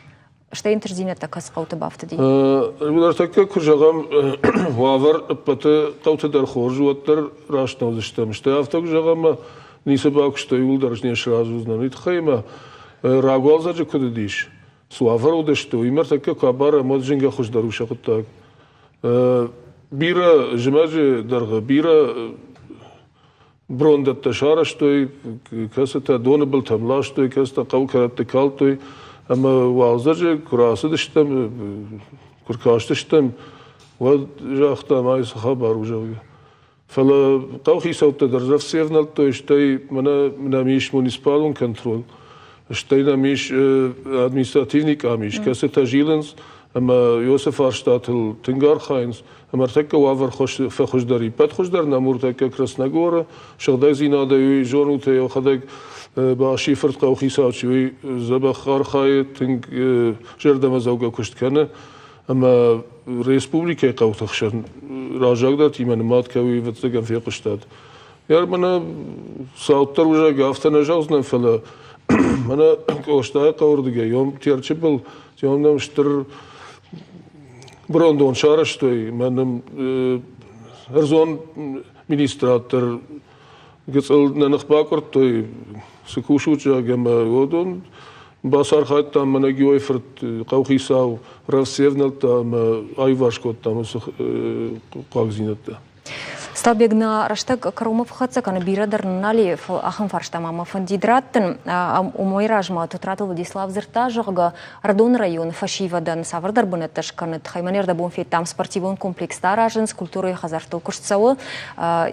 Стӕй ӕнтыстдзинӕдтӕ кӕцы хъӕуты бафтыди? Ныртӕккӕ куы зӕгъӕм, уавӕр ӕппӕты хъӕуты дӕр хорз, уӕддӕр раст нӕ уыдзыстӕм. Стӕй афтӕ куы зӕгъӕм, ницы бакуыстой, иууылдӕр не сразы уыдзынӕн. Уый тыххӕй ӕмӕ рагуалдзӕджы куыд уыдис, цы уавӕр уыдысты, уый ныртӕккӕ куы абарӕм, уӕд зынгӕ хуыздӕр у сӕ хъуыддаг. Бирӕ зымӕджы дӕргъы бирӕ брондӕттӕ сарӕзтой, кӕцытӕ доны былтӕм ластой, кӕцытӕ хъӕуы кӕрӕтты калдтой. Ӕмӕ уалдзӕджы куы рацыдыстӕм, куы ркастыстӕм, уӕд загътам, ай цы хабар у, зӕгъгӕ. Фӕлӕ хъӕухицӕуттӕ дӕр рӕвдз февнӕлдтой, стӕй мӕнӕ нӕм ис муниципалон контроль, стӕй нӕм ис административный къамис, кӕцытӕ зилынц ӕмӕ уыцы фарстатыл тынг архайынц. Ӕмӕ ӕртӕккӕ уавӕр фӕхуыздӕр и. Пӕт хуыздӕр нӕм ӕртӕккӕ Красногоры, сыгъдӕгдзинадӕй уый зонут, йӕхӕдӕг Басийы фырт хъӕухицау чи уый дзӕбӕх архайы, тынг зӕрдӕмӕдзӕугӕ куыст кӕны. Ӕмӕ республикӕйы хъӕуты хсӕн раззагдӕртимӕ нымад кӕуы, ӕвӕццӕгӕн, фехъуыстат. Йӕ мӕнӕ цауддӕр уызӕг афтӕ нӕ зӕгъдзынӕн, фӕлӕ мӕнӕ Къостайы хъӕуырдыгӕй йом Терчы был, йом нӕм стыр брондон сарӕзтой, мӕ нӕм ӕрдзон министрад дӕр гыцъыл нӕ ных бакъуырдтой, цы кусут, зӕгъгӕ, ӕмӕ уыдон бацархайдтам мӕнӕ Гиойы фырт хъӕухицау рӕвдз февнӕлдта ӕмӕ аиуварс кодтам уыцы хъуагдзинӕдтӕ. Сталбег, нӕ рӕстӕг кӕронмӕ фӕхӕццӕ кӕны, бирӕ дӕр нал и, фӕлӕ ахӕм фарста ма мӕ фӕндид раттын. Уымӕй размӕ Тотраты Владислав дзырдта, зӕгъгӕ, Ӕрыдоны районы фӕсивӕдӕн цавӕрдӕр бынӕттӕ скӕны тыххӕй мӕн ӕрдӕбон федтам спортивон комплекстӕ аразынц, культурӕйы хӕдзӕрттыл куыст цӕуы.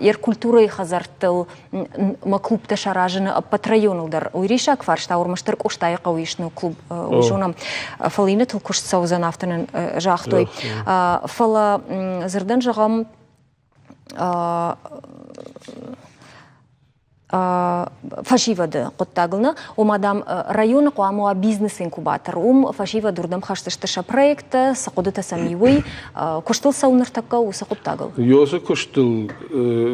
Йе культурӕйы хӕдзӕрттыл ма клубтӕ саразыны ӕппӕт районыл дӕр уый риссаг фарста ӕрмӕстдӕр Къостайы хъӕуы ис ног клуб, уый зонӕм. Фӕлӕ иннӕтыл куыст цӕудзӕн, афтӕ нын загътой. Фӕлӕ дзырдӕн зӕгъӕм, фӕсивӕды хъуыддагыл нӕ, ома, дам, районы хъуамӕ уа бизнес-инкубатор. Уым фӕсивӕд уырдӕм хӕсдзысты сӕ проекттӕ, цы хъуыдытӕ сӕм и, уый. Куыстыл цӕуы ныртӕккӕ уыцы хъуыддагыл? Уыцы куыстыл,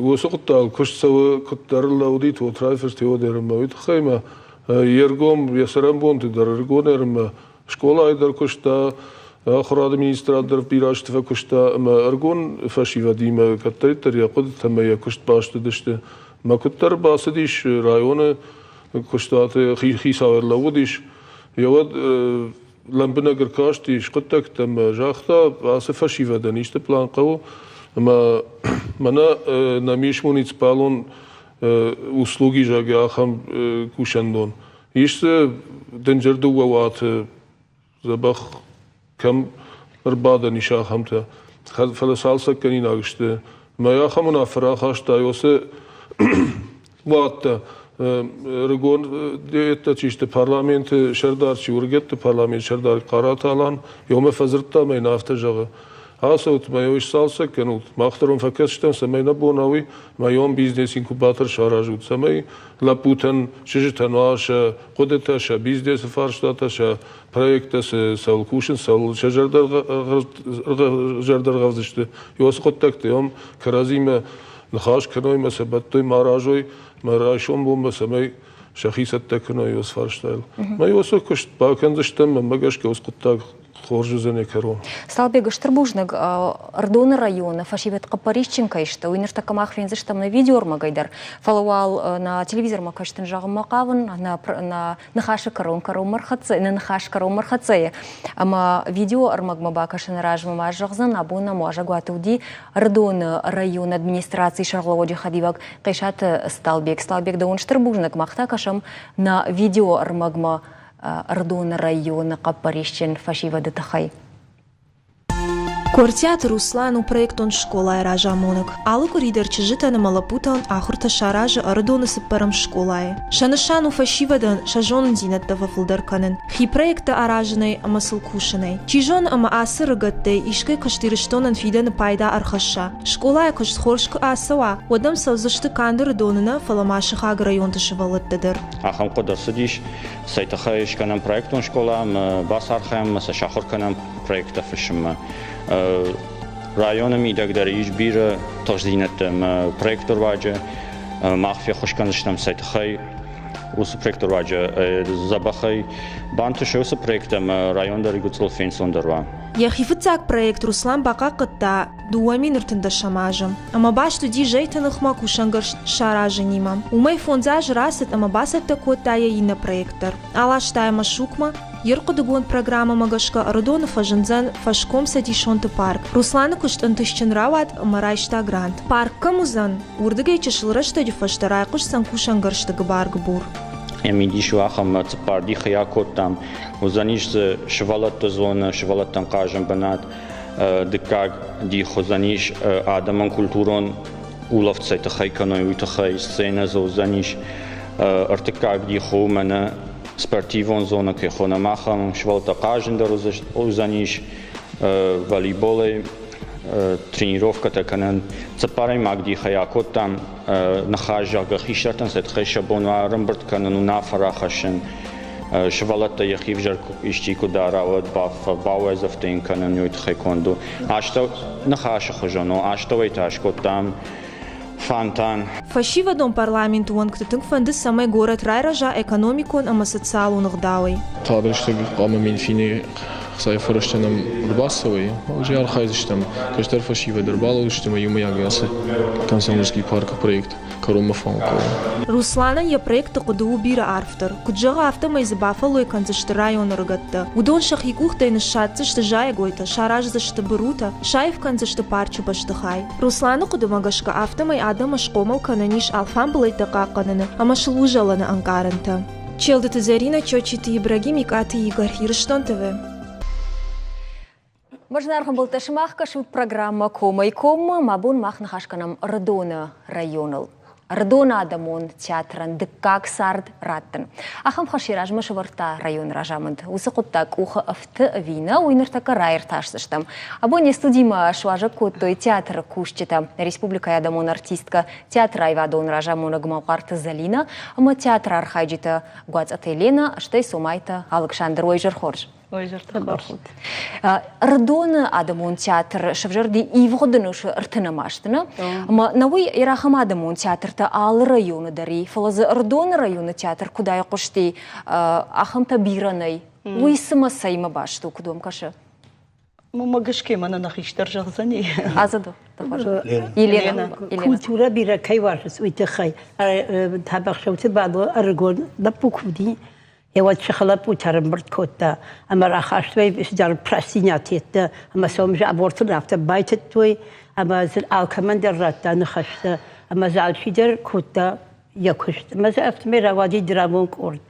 уыцы хъуыддагыл куыст цӕуы куыддӕр лӕуди Тотрайы фӕстиуӕг ӕмӕ уый тыххӕй ма йе ргом йӕ цӕрӕнбонты дӕр ӕрыгон ӕрмӕ скъолайы дӕр куыста, ахуырады министрад дӕр бирӕ азты фӕкуыста ӕмӕ ӕрыгон фӕсивӕдимӕ кӕддӕриддӕр йӕ хъуыдытӕ ӕмӕ йӕ куыст баст уыдысты. Мӕ куыддӕр бацыдис районы куыстуаты хицау ӕрлӕууыдис, йӕ уӕд лӕмбынӕг ӕркастис хъуыддӕгтӕ ӕмӕ загъта, ацы фӕсивӕдӕн исты план хъӕуы ӕмӕ мӕнӕ нӕм ис муниципалон услуги, зӕгъгӕ, ахӕм кусӕндон. Ис дзы дынджыр дыууӕ уаты, дзӕбӕх кӕм ӕрбадӕн ис, ахӕмтӕ. Фӕлӕ цалцӕггӕнинаг сты. Мӕ ахӕм уынаффӕ рахаста уыцы уаттӕ ӕрыгон деттӕ чи сты, парламенты сӕрдар чи, уыргӕтты парламенты сӕрдар Хъараты Алан, йомӕ фӕдзырдта ӕмӕ йын афтӕ зӕгъы: Ацӕут мӕ йой сцалцӕг кӕнут, мах дӕр уын фӕкӕсдзыстӕм, цӕмӕй нӕ бон уа, мӕ йон бизнес-инкубатор саразут, цӕмӕй лӕппутӕн, чызджытӕн уа сӕ хъуыдытӕ, сӕ бизнесы фарстатӕ, сӕ проекттӕ цӕуыл кусынц, цӕуыл сӕ зӕрдӕ ргъӕвдзысты, уыцы хъуыддӕгты уым кӕрӕдзимӕ ныхас кӕной мӕ сӕ бӕттой, ма аразой, мӕ райсом бонмӕ цӕмӕй сӕхи цӕттӕ кӕной уыцы фарстайыл. Мӕ уыцы куыст бакӕндзыстӕм, мӕнмӕ гӕсгӕ уыцы хъуыддаг хорз уыдзӕн йӕ кӕрон. Салбег, стыр бузныг Ӕрыдоны районы фӕсивӕд хъӕппӕрисджын кӕй сты, уый ныртӕккӕ мах фендзыстӕм нӕ видеоӕрмӕгӕй дӕр. Фӕлӕ уал нӕ телевизормӕ кӕстын зӕгъынмӕ хъавын, нӕ ныхасы кӕрон кӕронмӕ рхӕццӕ, нӕ ныхас кӕронмӕ рхӕццӕ ӕмӕ видеоӕрмӕгмӕ бакӕсыны размӕ ма зӕгъдзӕн, абон нӕм уазӕгуаты уыди Ӕрыдоны районы администрацийы сӕргълӕууӕджы хӕдивӕг Хъесаты Сталбег. Сталбег, дӕуӕн стыр бузныг, мах та кӕсӕм нӕ видеоӕрмӕгмӕ Ӕрыдоны районы хъӕппӕрисджын фӕсивӕды тыххӕй. Кортиаты Руслан у проектон скъолайы разамонӕг. Алы къуыри дӕр чызджытӕн ӕмӕ лӕппутӕн ахуыртӕ саразы Ӕрыдоны цыппӕрӕм скъолайы. Сӕ нысан у фӕсивӕдӕн сӕ зонындзинӕдтӕ фӕфылдӕр кӕнын, хи проекттӕ аразынӕй ӕмӕ сыл кусынӕй. Чи зоны ӕмӕ ацы ӕрыгӕттӕй искӕй куыст Ирыстонӕн фидӕны пайда ӕрхӕсса. Скъолайы куыст хорз куы ацӕуа, уӕд ӕм цӕудзысты канд Ӕрыдоны нӕ, фӕлӕ ма сыхаг районты сывӕллӕттӕ дӕр. Ахӕм хъуыды ӕрцыдис, цӕй тыххӕй скӕнӕм проектон скъола ӕмӕ бацархайӕм ӕмӕ сӕ сахуыр кӕнӕм проекттӕ фыссынмӕ. Районы мидӕг дӕр ис бирӕ тыхстдзинӕдтӕ ӕмӕ проекты руаджы мах феххуыс кӕндзыстӕм цӕй тыххӕй уыцы проекты руаджы дзӕбӕхӕй бантысы уыцы проект ӕмӕ район дӕр гыццыл фенцондӕр уа. Йӕхи фыццаг проект Руслан бахъахъхъӕдта 2013 азы ӕмӕ баст уыди зӕйты ныхмӕ кусӕнгарз саразынимӕ. Уымӕй фондз азы рацыд ӕмӕ бацӕттӕ кодта йӕ иннӕ проект дӕр. Аласта йӕ Машукмӕ. Йе рхъуыдыгонд программӕмӕ гӕсгӕ Ӕрыдоны фӕзындзӕн фӕскомцӕдисонты парк. Русланы куыст ӕнтыстджын рауад ӕмӕ райста грант. Парк кӕм уыдзӕн, уырдыгӕй чысыл рӕстӕджы фӕстӕ райхъуысдзӕн кусӕнгӕрзты гыбар-гыбур. Йӕ мидис у ахӕм, цыппар дихы йӕ акодтам. Уыдзӕнис дзы сывӕллӕтты зонӕ, сывӕллӕттӕн хъазӕн бынат. Дыккаг дих уыдзӕнис адӕмӕн культурон улӕфт цӕй тыххӕй кӕной, уый тыххӕй сценӕ дзы уыдзӕнис. Ӕртыккаг дих у мӕнӕ спортивон зонӕ кӕй хонӕм, ахӕм сывӕллӕттӕ хъазын дӕр уыдзӕнис, волейболӕй тренировкӕтӕ кӕнӕн. Цыппӕрӕймаг дихӕй акодтам ныхас, зӕгъгӕ, хистӕртӕн сӕ тыххӕй сӕ бон уа ӕрӕмбырд кӕнын, уынаффӕ рахӕссын. Сывӕллӕттӕ йӕхи ӕвзӕр исчи куы дара, уӕд бауайдзӕфтӕ йын кӕнын уый тыххӕй конд у. Астӕу ныхасы хуызӕн у, астӕуӕй та скодтам фонтан. Фӕсивӕдон парламенты уӕнгты тынг фӕнды, цӕмӕй горӕт райрӕза экономикон ӕмӕ социалон ӕгъдауӕй. Тагъд рӕстӕг хъуамӕ Минфины хцайы фӕрӕзтӕ нӕм ӕрбацӕуой. Уже архайдзыстӕм, кӕстӕр фӕсивӕд ӕрбалӕудзысты ӕмӕ иумӕйагӕй ацы Комсомольский паркы проект кӕронмӕ фӕуын хъӕуы. Русланӕн йӕ проекты хъуыды у бирӕ арфдӕр. Куыд зӕгъы, афтӕмӕй дзы бафӕллой кӕндзысты районы ӕрыгӕттӕ. Уыдон сӕхи къухтӕй ныссадздзысты зайӕгойтӕ, сараздзысты бырутӕ, саив кӕндзысты парчы бӕстыхай. Русланы хъуыдымӕ гӕсгӕ, афтӕмӕй адӕмы схъомыл кӕнӕн ис алфамбылӕйттӕ хъахъхъӕныны ӕмӕ сыл узӕлыны ӕнкъарӕнтӕ. Челдыты Зӕринӕ, Чочиты Ибрагим, Икъаты Игорь, Ирыстон ТВ. Зынаргъ ӕмбӕлттӕ, сымах кӕсут программӕ Комӕй коммӕ. Мӕ бон мах ныхас кӕнӕм Ӕрыдоны районыл. Ӕрыдоны адӕмон театрӕн дыккаг цард раттын. Ахӕм хӕс йӕ размӕ сӕвӕрдта районы разамынд. Уыцы хъуыддаг къухы ӕфты ӕви нӕ, уый ныртӕккӕ раиртасдзыстӕм. Абон не студимӕ суазӕг кодтой театры кусджытӕ, республикӕйы адӕмон артисткӕ, театры аивадон разамонӕг Малхъарты Зӕлинӕ ӕмӕ театры архайджытӕ Гуацъаты Еленӕ, стӕй Цомайты Алыксандр. Уӕ изӕр хорз! Ӕрыдоны адӕмон театр сӕвзӕрди ивгъуыд ӕнусы ӕртынӕм азты, нӕ? Ӕмӕ нӕ уый Ирахӕм адӕмон театртӕ алы районы дӕр и, фӕлӕ дзы Ӕрыдоны районы театр куыд айхъуысти, ахӕмтӕ бирӕ нӕй. Уый цымӕ цӕимӕ баст у, куыд уӕм кӕсы? Мӕ гӕсгӕ мӕнӕ нӕ хистӕр зӕгъдзӕни. Азаду, Елена. Культурӕ бирӕ кӕй уарзынц, уый тыххӕй. Тӕбӕхсӕуты Бало ӕрыгон лӕппу куы уыди, Еуӕд сыхы лӕппутӕ ӕрӕмбырд кодта ӕмӕ рахастой цыдӕр простинятеттӕ ӕмӕ сӕ уым забортыл афтӕ байтыдтой ӕмӕ дзы алкӕмӕн дӕр радта ныхӕстӕ ӕмӕ дзы алчидӕр кодта йӕ куыст. Ӕмӕ дзы афтӕмӕй рауади драмон къорд.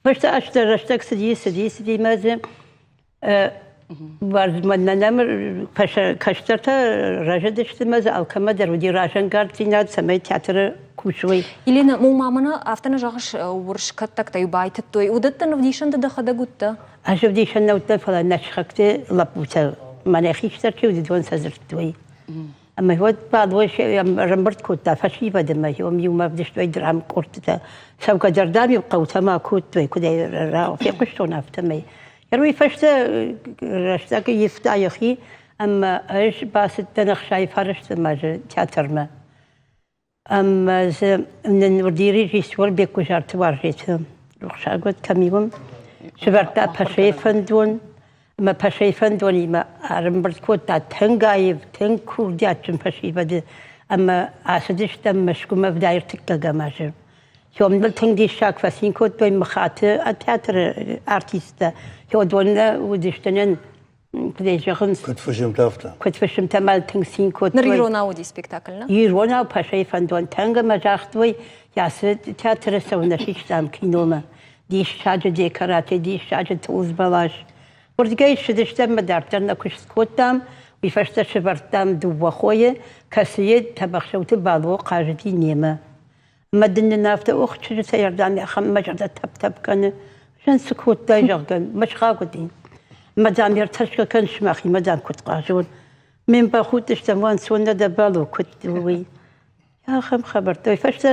Фӕстӕ азты рӕстӕг цыди, цыди, цыди ӕмӕ дзы Мӕнӕ кӕстӕртӕ рӕзыдысты ӕмӕ дзы алкӕмӕ дӕр уыди разӕнгарддзинад, цӕмӕй театры кусой. Елена, ма мӕнӕ афтӕ нӕ зӕгъыс, уырыс кӕттӕгтӕ-иу байтыдтой, уыдӕттӕн ӕвдисӕн ды дӕхӕдӕг уыдтӕ? Ӕз ӕвдисӕн нӕ уыдтӕн, фӕлӕ нӕ сыхӕгты лӕппутӕ мӕнӕ хистӕр чи уыди, уыдон сӕ дзырдтой. Ӕмӕ уӕд Бало ӕрӕмбырд кодта фӕсивӕды ӕмӕ уым иумӕ ӕвдыстой драмкъордтытӕ. Цӕугӕ дӕр дам-иу хъӕутӕм акодтой, куыд ӕй фехъуыстон, афтӕмӕй. Уый фӕстӕ рӕстӕг ивта йӕхи ӕмӕ ӕз бацыдтӕн ӕхсай фарсты мӕзы театрмӕ. Ӕмӕ дзы нын уыди режиссер Беккуызарты Уарзеты рухсаг уӕд кӕм и уым. Сӕвӕрдта Пашайы фӕндон ӕмӕ Пашайы фӕндонимӕ ӕрӕмбырд кодта тынг аив, тынг курдиатджын фӕсивӕды ӕмӕ ацыдыстӕм Мӕскуымӕ ӕвдай ӕртыккӕгӕм азы. Сомныл тынг диссаг фӕцин кодтой Мхаты театры артисттӕ. Уыдон уыдысты куыд зӕгъынц. Куыд фысымтӕ афтӕ. Куыд фысымтӕ ма тынг цин кодтой. Ныр иронау уыди спектакль, нӕ? Иронау Пашайы фӕндон тынг ӕмӕ загътой, ацы театры цӕуыннӕ систам киномӕ. Диссаджы декораци, диссаджы тулдз бӕлас. Уырдыгӕй ссыдыстӕм ӕмӕ дарддӕр нӕ куыст кодтам. Уый фӕстӕ сӕвӕрдтам дыууӕ хойы, кӕцыйы Тӕбӕхсӕуты Бало хъазыди немӕ. Ӕмӕ дын нын афтӕ ох, чызджытӕ ӕрдӕм ахӕм мӕ зӕрдӕ тӕпп-тӕпп кӕны. Зын цы кодтай, зӕгъгӕ, мӕ сыхаг уыди. Ӕмӕ дам ӕртӕрсгӕ кӕн сымахимӕ дам куыд хъазон. Ме мбахудтыстӕм уанцон нӕ дӕ бало куыд уый. Ахӕм хабӕрттӕ. Уый фӕстӕ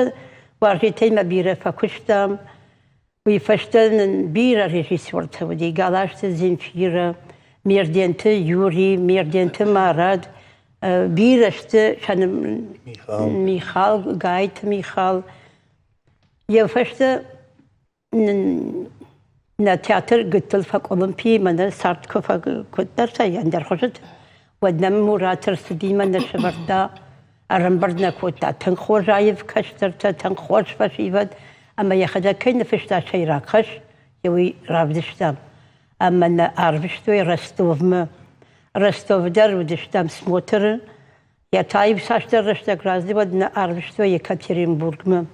уарзетӕй мӕ бирӕ фӕкуыстам. Уый фӕстӕ нын бирӕ режиссертӕ уыди: Галазты Земфирӕ, Мерденты Юри, Мерденты Марат, бирӕ сты сӕ Михал, Гайты Михал. Йӕ фӕстӕ нын нӕ театр гыццыл фӕкъуылымпи, мӕнӕ цард куы фӕкуыддӕртӕ, ӕндӕр хуызы, уӕд нӕм Мурат ӕрцыди мӕ нӕ сӕвӕрдта ӕрӕмбырд нӕ кодта тынг хорз аив кӕстӕртӕ, тынг хорз фӕсивӕд, ӕмӕ йӕхӕдӕг кӕй ныффыста сӕйраг хӕс, йӕ уый равдыстам. Ӕмӕ нӕ арвыстой Ростовмӕ. Ростовы дӕр уыдыстӕм смотры. Йӕ та иу цасдӕр рӕстӕг раздӕр уӕд нӕ арвыстой Екатеринбургмӕ.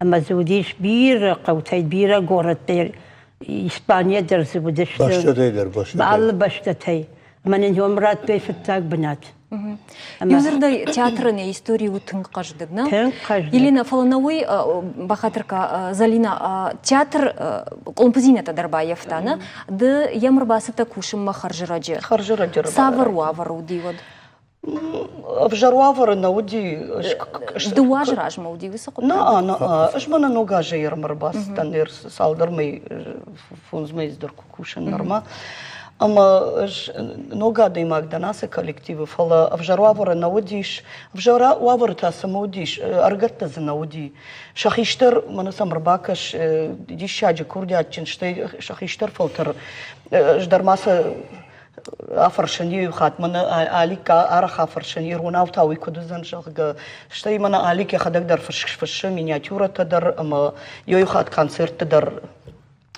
Ӕмӕ дзы уыдис бирӕ хъӕутӕй, бирӕ горӕттӕй. Испанийӕ дӕр дзы уыдысты. Бӕстӕтӕй дӕр, бӕстӕтӕй. Алы бӕстӕтӕй. Ӕмӕ нын уым радтой фыццаг бынат. Иудзырдӕй, театрӕн йӕ истори у тынг хъӕздыг, нӕ? Тынг хъӕздыг. Елена, фӕлӕ нӕ уый, бахатыр Залина, театр къуылымпыдзинӕдтӕ дӕр баййӕфта, нӕ? Ды йӕм ӕрбацыдтӕ кусынмӕ хӕрзӕрӕджы. Хӕрзӕрӕджы. Цавӕр уавӕр уыди уӕд? Ӕвзӕр уавӕры нӕ уыди. Дыууӕ азы размӕ уыди уыцы хъуыддаг? Нӕ, нӕ, ӕз мӕнӕ ног азӕй ӕрбацыдтӕн, цалдӕр мӕй, фондз мӕйы дӕр куы кусын нырма. Ӕмӕ ӕз ног адӕймаг дӕн ацы коллективы, фӕлӕ ӕвзӕр уавӕры нӕ уыдис. Ӕвзӕр уавӕры та цӕмӕ уыдис, ӕрыгӕттӕ дзы нӕ уыди. Сӕ хистӕр, мӕнӕ сӕм ӕрбакӕс, диссаджы курдиатджын, стӕй сӕ хистӕр фӕлтӕр, ӕз дӕр ма сӕ афӕрсын иу хатт мӕнӕ Алик арӕх афӕрсын, иронау та уый куыд уыдзӕн, зӕгъгӕ. Стӕй мӕнӕ Алик йӕхӕдӕг дӕр фыссы миниатюрӕтӕ дӕр ӕмӕ иу хатт концертты дӕр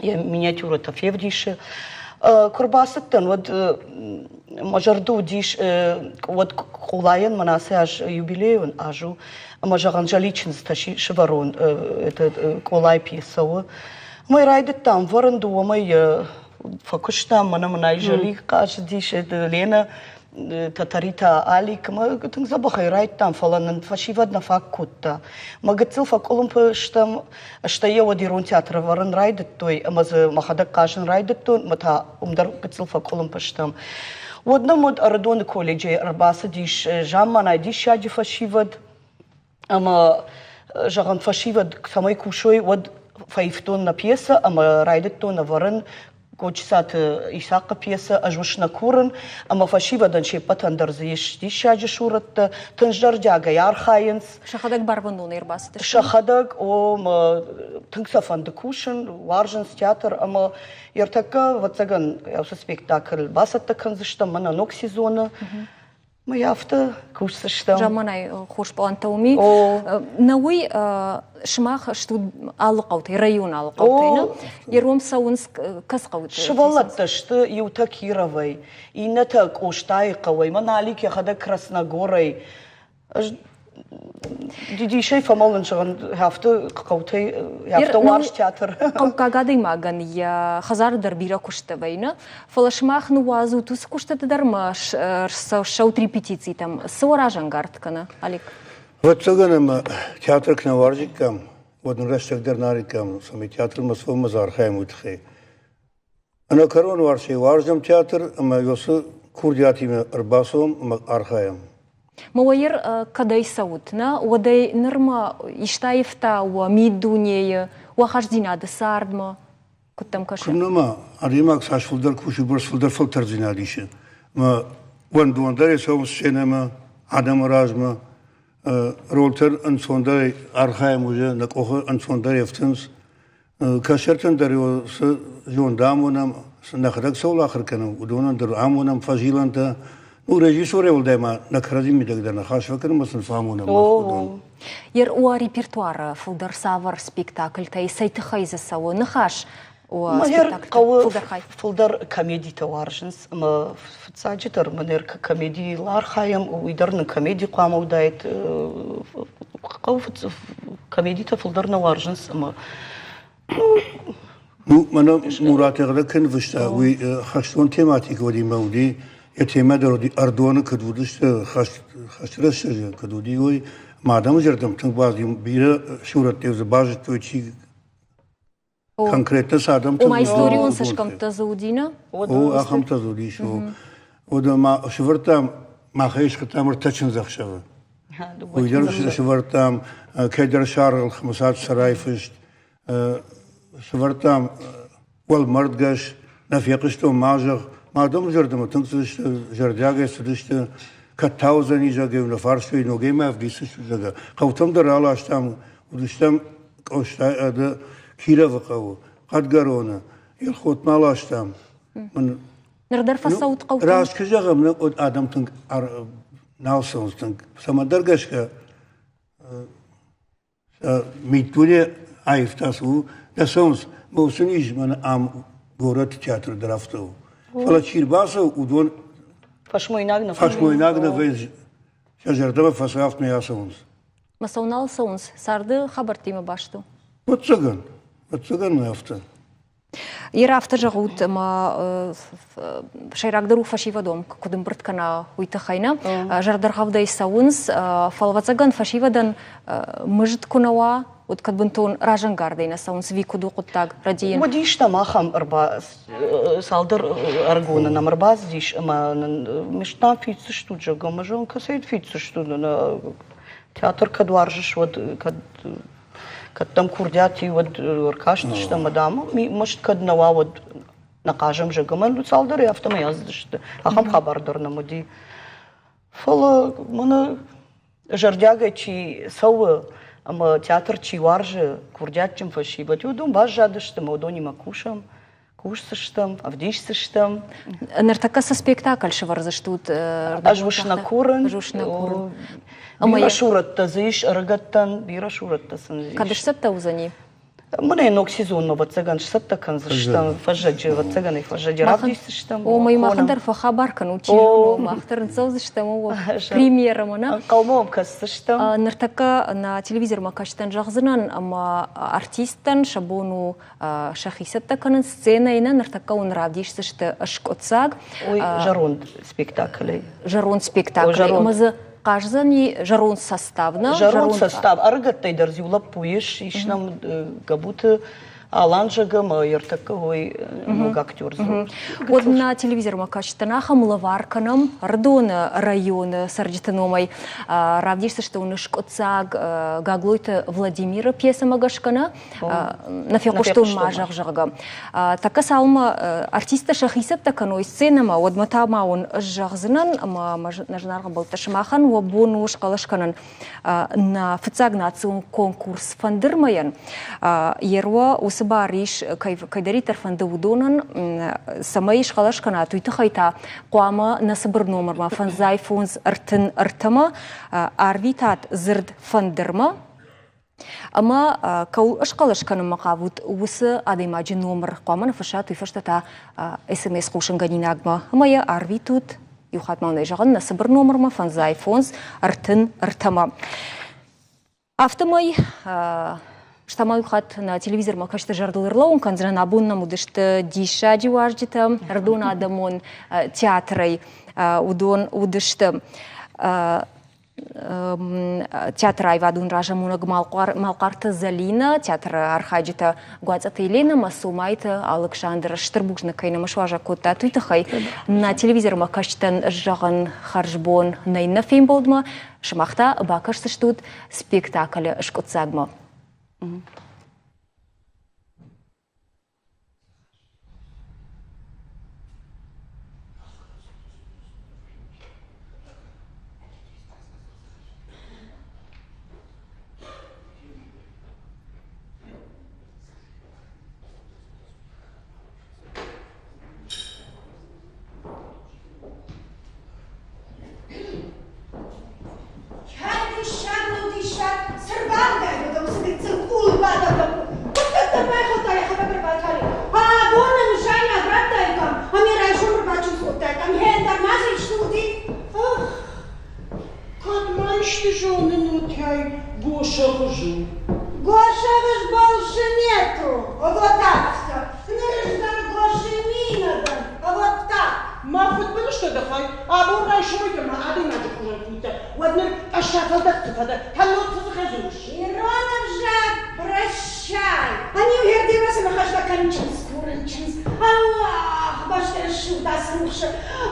йӕ миниатюрӕтӕ февдисы. Куы рбацыдтӕн, уӕд мӕ зӕрды уыдис, уӕд Къолайӕн мӕн ацы аз юбилейон аз у, ӕмӕ зӕгъын, Зӕли чындзытӕ сывӕрон, это Къолайы пьесӕ у. Мӕ райдыдтам вӕрын дыууӕмӕй фӕкуыстам, мӕнӕ мын ай Зӕли хъазыдис, Ленӕ, Тӕтӕритӕ, Алик, ӕмӕ тынг дзӕбӕхӕй райдтам, фӕлӕ нын фӕсивӕд нӕ фаг кодта. Мӕ гыццыл фӕкъуылымпы стӕм, стӕй йӕ уӕд ирон театры ӕвӕрын райдыдтой, ӕмӕ дзы мӕхӕдӕг хъазын райдыдтон, ӕмӕ та уым дӕр гыццыл фӕкъуылымпы стӕм. Уӕд нӕм уӕд Ӕрыдоны колледжӕй ӕрбацыдис замманай диссаджы фӕсивӕд, ӕмӕ зӕгъӕм, фӕсивӕд цӕмӕй кусой, уӕд фӕивтон нӕ пьесӕ ӕмӕ райдыдтон ӕвӕрын Кочысаты Исахъы пьесӕ «Ӕз ус нӕ курын», ӕмӕ фӕсивӕдӕн се ппӕтӕн дӕр дзы ис диссаджы сурӕттӕ, тынг зӕрдиагӕй архайынц. Сӕхӕдӕг барвӕндонӕй ӕрбацыдысты? Сӕхӕдӕг, о, мӕ тынг сӕ фӕнды кусын, уарзынц театр ӕмӕ ӕртӕккӕ, ӕвӕццӕгӕн, уыцы спектакль бацӕттӕ кӕндзыстӕм мӕнӕ ног сезоны. Мы афтӕ кусдзыстӕм. Заманай хорз пълантӕ уым и. Нӕ уый сымах стут алы хъӕутӕй, район алы хъӕутӕй, нӕ? Ером цӕуынц кӕцы хъӕуты? Сывӕллӕттӕ сты иутӕ Кировӕй, иннӕтӕ Къостайы хъӕуӕй, мӕн Алик йӕхӕдӕг Красногорӕй. Ӕз Дидисӕй фӕмӕлын зӕгъын, афтӕ хъӕутӕй, афтӕ уарз театр. Хъӕуккаг адӕймагӕн йӕ хӕдзары дӕр бирӕ куыстытӕ вӕйны, фӕлӕ сымах ныууадзут уыцы куыстыты дӕр ӕмӕ ссӕут репетицитӕм. Цы уӕ разӕнгард кӕны, Алик? Ӕвӕццӕгӕн ӕмӕ театр куы нӕ уарзиккам, уӕд нын рӕстӕг дӕр нӕ ариккам, цӕмӕй театрмӕ цӕуынмӕ цы архайӕм, уый тыххӕй. Ӕнӕкӕрон уарзтӕй уарзӕм театр ӕмӕ уыцы курдиатимӕ ӕрбацӕуӕм ӕмӕ архайӕм. Мауайыр кӕдӕй цӕут, нӕ? Уӕдӕй нырмӕ исты аивта уӕ миддунейы, уӕ хӕсдзинады цардмӕ? Куыд дӕм кӕсы? Куыннӕ ма, адӕймаг цас фылдӕр кусы, уыйбӕрц фылдӕр фӕлтӕрддзинад исы. Ӕмӕ уӕндондӕрӕй цӕуынц сценӕмӕ, адӕмы размӕ. Ролтӕ ӕнцондӕрӕй архайӕм уже, нӕ къухы ӕнцондӕрӕй ӕфтынц. Кӕстӕртӕн дӕр цы зонд амонӕм, цы нӕхӕдӕг цӕуыл ахуыр кӕнӕм, уыдонӕн дӕр амонӕм фӕзилӕнтӕ. Ну, режиссерӕй уӕлдай ма нӕ кӕрӕдзи мидӕг дӕр ныхас фӕкӕнӕм ӕмӕ сын фӕамонӕм мах уыдон. Ер уӕ репертуары фылдӕр цавӕр спектакльтӕй, цӕй тыххӕй дзы цӕуы ныхас? Хъӕуы фылдӕр комедитӕ уарзынц ӕмӕ фыццаджыдӕр мӕнӕ комедийыл архайӕм, уый дӕр нын комеди хъуамӕ уыдаид. Хъӕуы комедитӕ фылдӕр нӕ уарзынц ӕмӕ Ну, мӕнӕ Мурат ӕгъдӕг кӕй ныффыста, уый хӕстон тематикӕ уыди мӕ уыди, йӕ темӕ дӕр уыди Ӕрдоны куыд уыдысты, хӕсты рӕстӕджы куыд уыди, уый. Мӕ адӕмы зӕрдӕм тынг бацыди, бирӕ сурӕттӕ дзы базыдтой, чи конкретно цы адӕмтӕ Ома историон цӕсгӕмттӕ дзы уыди, нӕ? О, ахӕмтӕ дзы уыдис. Уӕдӕ ма сывӕрдтам, махӕй схуыдтам ӕртӕ чындзӕхсӕвы. Уый дӕр сывӕрдтам кӕйдӕр саргъыл Хӕмыцаты сӕрӕй фыст. Сывӕрдтам уӕлмӕрдгӕс, нӕ фехъуыстон ма зӕгъ. Ма адӕмы зӕрдӕмӕ тынг цыдысты, зӕрдиагӕй цыдысты. Кӕд та уыдзӕни, зӕгъгӕ, нӕ фарстой, ногӕй ма ӕвдисдзысты, зӕгъгӕ. Хъӕутӕм дӕр аластам, уыдыстӕм Къоста Кировы хъӕуы, Хъӕдгӕроны, Елхотмӕ ластам. Ныр дӕр фӕцӕут хъӕутӕм? Раст куы зӕгъӕм, нӕ адӕм тынг нал цӕуынц тынг. Цӕмӕдӕр гӕсгӕ миддуне аивта цы у, нӕ цӕуынц. Мӕ уыцы низ мӕнӕ ам Горӕты театры дӕр афтӕ у. Фӕлӕ чи рбацӕуы, уыдон фӕсмойнаг нӕ фӕсмойнаг нӕ вӕййынц, сӕ зӕрдӕмӕ фӕсӕфт нӕ ацӕуынц. Мӕ сау нал цӕуынц, царды хабӕрттимӕ баст у. Ӕвӕццӕгӕн, ӕвӕццӕгӕн афтӕ. Йе афтӕ зӕгъут, ӕмӕ сӕйрагдӕр у фӕсивӕдон куыд ӕмбырд кӕна, уый тыххӕй нӕ. Зӕрдӕргъӕвдӕй цӕуынц, фӕлӕ ӕвӕццӕгӕн фӕсивӕдӕн мызд куы нӕ уа, уӕд кӕд бынтон разӕнгардӕй нӕ цӕуынц, ӕви куыд у хъуыддаг рӕдийын? Уыдис нӕм ахӕм ӕрба цалдӕр ӕрыгоны нӕм ӕрбацыдис ӕмӕ нын мызд нӕм фиддзыстут, зӕгъгӕ, ӕмӕ зӕгъын, кӕцӕй фиддзыстут? Театр кӕд уарзыс, уӕд кӕд кӕд дӕм курдиат и, уӕд ӕркастыстӕм ӕмӕ дам мызд кӕд нӕ уа, уӕд нӕ хъазӕм, зӕгъгӕ, мӕн цалдӕрӕй афтӕмӕй ацыдысты. Ахӕм хабар дӕр нӕм уыди. Фӕлӕ мӕнӕ зӕрдиагӕй чи цӕуы ӕмӕ театр чи уарзы, курдиатджын фӕсивӕд, уыдон баззадысты ӕмӕ уыдонимӕ кусӕм, кусдзыстӕм, ӕвдисдзыстӕм. Ныртӕккӕ цы спектакль сӕвӕрдзыстут? Ӕз ус нӕ курын. Ӕз ус нӕ курын. Бирӕ сурӕттӕ дзы ис ӕрыгӕттӕн, бирӕ сурӕттӕ сын ис. Кӕд сцӕттӕ уыдзӕни? Мӕнӕ ног сезонмӕ, ӕвӕццӕгӕн, сцӕттӕ кӕндзыстӕм, фӕззӕджы, ӕвӕццӕгӕн, фӕззӕджы равдисдзыстӕм. О, мӕ махӕн дӕр фӕхабар кӕнут, чи зоны, мах дӕр ныццӕудзыстӕм премьерӕмӕ, нӕ? Ӕнхъӕлмӕ уӕм кӕсдзыстӕм. Ныртӕккӕ нӕ телевизормӕ кӕсджытӕн зӕгъдзынӕн, ӕмӕ артисттӕн сӕ бон у сӕхи цӕттӕ кӕнынц сценӕйы нӕ ныртӕккӕ уын равдисдзысты скъуыддзаг. Ой, зӕронд спектаклӕй. Зӕронд спектаклӕй. Ӕмӕ дзы хъаздзӕни зӕронд состав, нӕ? Зӕронд состав. Ӕрыгӕттӕй дӕр дзы иу лӕппу ис, ис нӕм Габуты Алан зӕгъы ӕмӕ ӕртӕккӕ уый ног актер дзы. Уӕд нӕ телевизормӕ кӕсджытӕн ахӕм лӕвар кӕнӕм Ӕрыдоны районы цӕрджыты номӕй. Равдисдзысты уын скъуыддзаг Гаглойты Владимиры пьесӕмӕ гӕсгӕ нӕ нӕ фехъуыстон ма зӕгъ, зӕгъгӕ. Тӕккӕ цалынмӕ артисттӕ сӕхи цӕттӕ кӕной сценӕмӕ, уӕдмӕ та ма уын ӕз зӕгъдзынӕн, ӕмӕ мӕ зынаргъ ӕмбӕлттӕ, сымахӕн уӕ бон у схъӕлӕс кӕнын нӕ фыццаг национ конкурс «Фӕндырмӕ-йӕн». Еруа уыцы бар ис, кӕйдӕриддӕр фӕнды уыдонӕн, цӕмӕй схъӕлӕс кӕнат, уый тыххӕй та хъуамӕ нӕ цыбыр номырмӕ 55 33-мӕ арвитат дзырд «Фӕндырмӕ», Ӕмӕ кӕуыл схъӕлӕс кӕнынмӕ хъавут, уыцы адӕймаджы номыр хъуамӕ ныффыссат, уый фӕстӕ та СМС хъусынгӕнинагмӕ ӕмӕ йӕ арвитут, иу хатт ма уын ӕй зӕгъын, нӕ цыбыр номырмӕ 55 33-мӕ. Афтӕмӕй стӕм иу хатт нӕ телевизормӕ кӕсты зӕрдыл ӕрлӕууын кӕндзынӕн, абон нӕм уыдысты диссаджы уазджытӕ Ӕрыдоны адӕмон театрӕй. Уыдон уыдысты театры аивадон разамонӕг Малхъарты Зӕлинӕ, театры архайджытӕ Гуацъаты Еленӕ ӕмӕ Цомайты Алыксандр стыр бузныг кӕй нӕм суазӕг кодтат, уый тыххӕй. Нӕ телевизормӕ кӕсджытӕн зӕгъын хӕрзбон нӕ иннӕ фембӕлдмӕ, сымах та бакӕсдзыстут спектаклы скъуыддзагмӕ. Кӕд диссаг нӕу диссаг, цы рбамбӕлд уыцы гыццыл къулбадӕг лӕппу? Хъуыддӕгтӕ байхӕлдта йӕхӕдӕг ӕрбатари. Абон нӕ мысайнаг радтаиккам, ӕмӕ райсом ӕрбачындз кодтаиккам. Ӕндӕр ма дзы исты уыди? Ах, кӕд ма исты зонын утӕй Госӕгъуыз у? Госӕгъуыз больше нету. Вот так-то. Ныр ӕз дӕр Гошемина дӕн. Вот так. Мӕ фыдбылызтӕ дӕ хай, абон райсомӕй дӕр ма адӕймаджы хуызӕн куы уыдтӕ, уӕд ныр къӕссафӕлдӕхты фӕдӕ, кӕннод цы дзыхӕй дзурыс? Ирон ӕвзаг прощай! Ӕниу йӕ цы ныхӕстӕ кӕнын чындз, курын чындз, Аллах, бӕстӕ рӕсугъд ацы рухсы,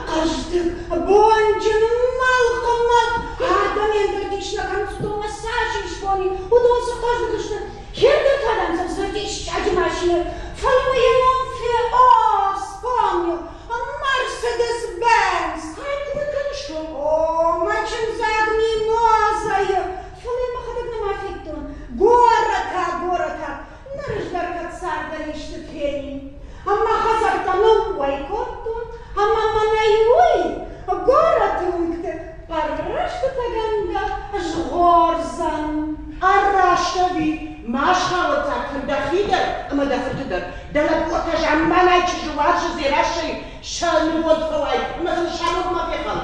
хъӕздыг, бонджын, мӕлхъ-мӕлхъ, адӕм ӕндӕр дис нӕ кӕнынц, уыдонмӕ цас исбон и, уыдон цы хъӕздыг сты, Хердӕр та дам сӕвзӕрди машинӕ, фӕлӕ ма йӕ ном О, вспомнил, Мерседес-Бенц. Кӕд куыд кӕныс, то? О, мӕ чындзаг мимозӕйы, фӕлӕ мӕхӕдӕг нӕма федтон. Горӕтаг, горӕтаг, ныр ӕз дӕр кӕд цардӕн исты фенин. Ӕмӕ хӕдзӕрттӕ ныууӕй кодтон, ӕмӕ мӕнӕй уый горӕты уынгты пӕррӕстытӕгӕнгӕ згъордзӕн. Ӕрраст ӕви ма схауӕддзаг кӕн дӕхи дӕр ӕмӕ дӕ фырты дӕр. Дӕ лӕппутӕ замманай чызджы уарзы Дзерассӕйы сӕ нывонд фӕуай ӕмӕ сын сӕ ном ма фехал.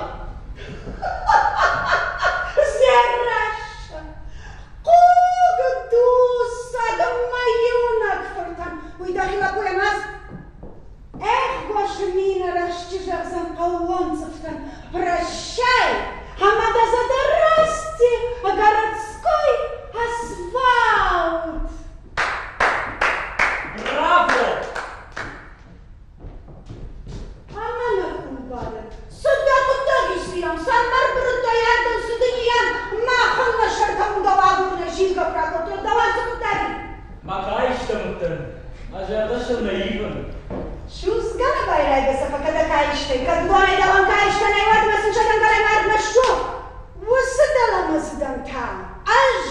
Дзерассӕ, хъуг дуцӕг мӕ иунӕг фыртӕн, уый дӕхи лӕппуйӕн ӕз Ӕхгуысы мин рӕстджы зӕгъдзӕн хъӕууон цъыфтӕн Прощай, ӕмӕ дӕ зӕдӕрасти городской асфальт. Браво! Ӕмӕ нӕ къулбадӕг, цы дӕ хъуыддаг ис Сиам, цӕмӕр бырыдтай ардӕм, цы дын иӕм, махӕн нӕ сӕртӕ уындӕу агурынӕй зилгӕ куы ракодтой, дӕуӕн цы хъуыддаг и? Мӕ каистӕм уыдтӕн, мӕ зӕрдӕ сыл нӕ ивын. Судзгӕ нӕ байрайгӕ сӕ фӕкӕдӕ каистӕй, кӕд уыдонӕй дӕуӕн каистӕ нӕй, уӕд мӕ сын сӕ дӕнгӕлӕй мардмӕ ссу. Уыцы дӕлӕмӕдзыдӕн та ӕз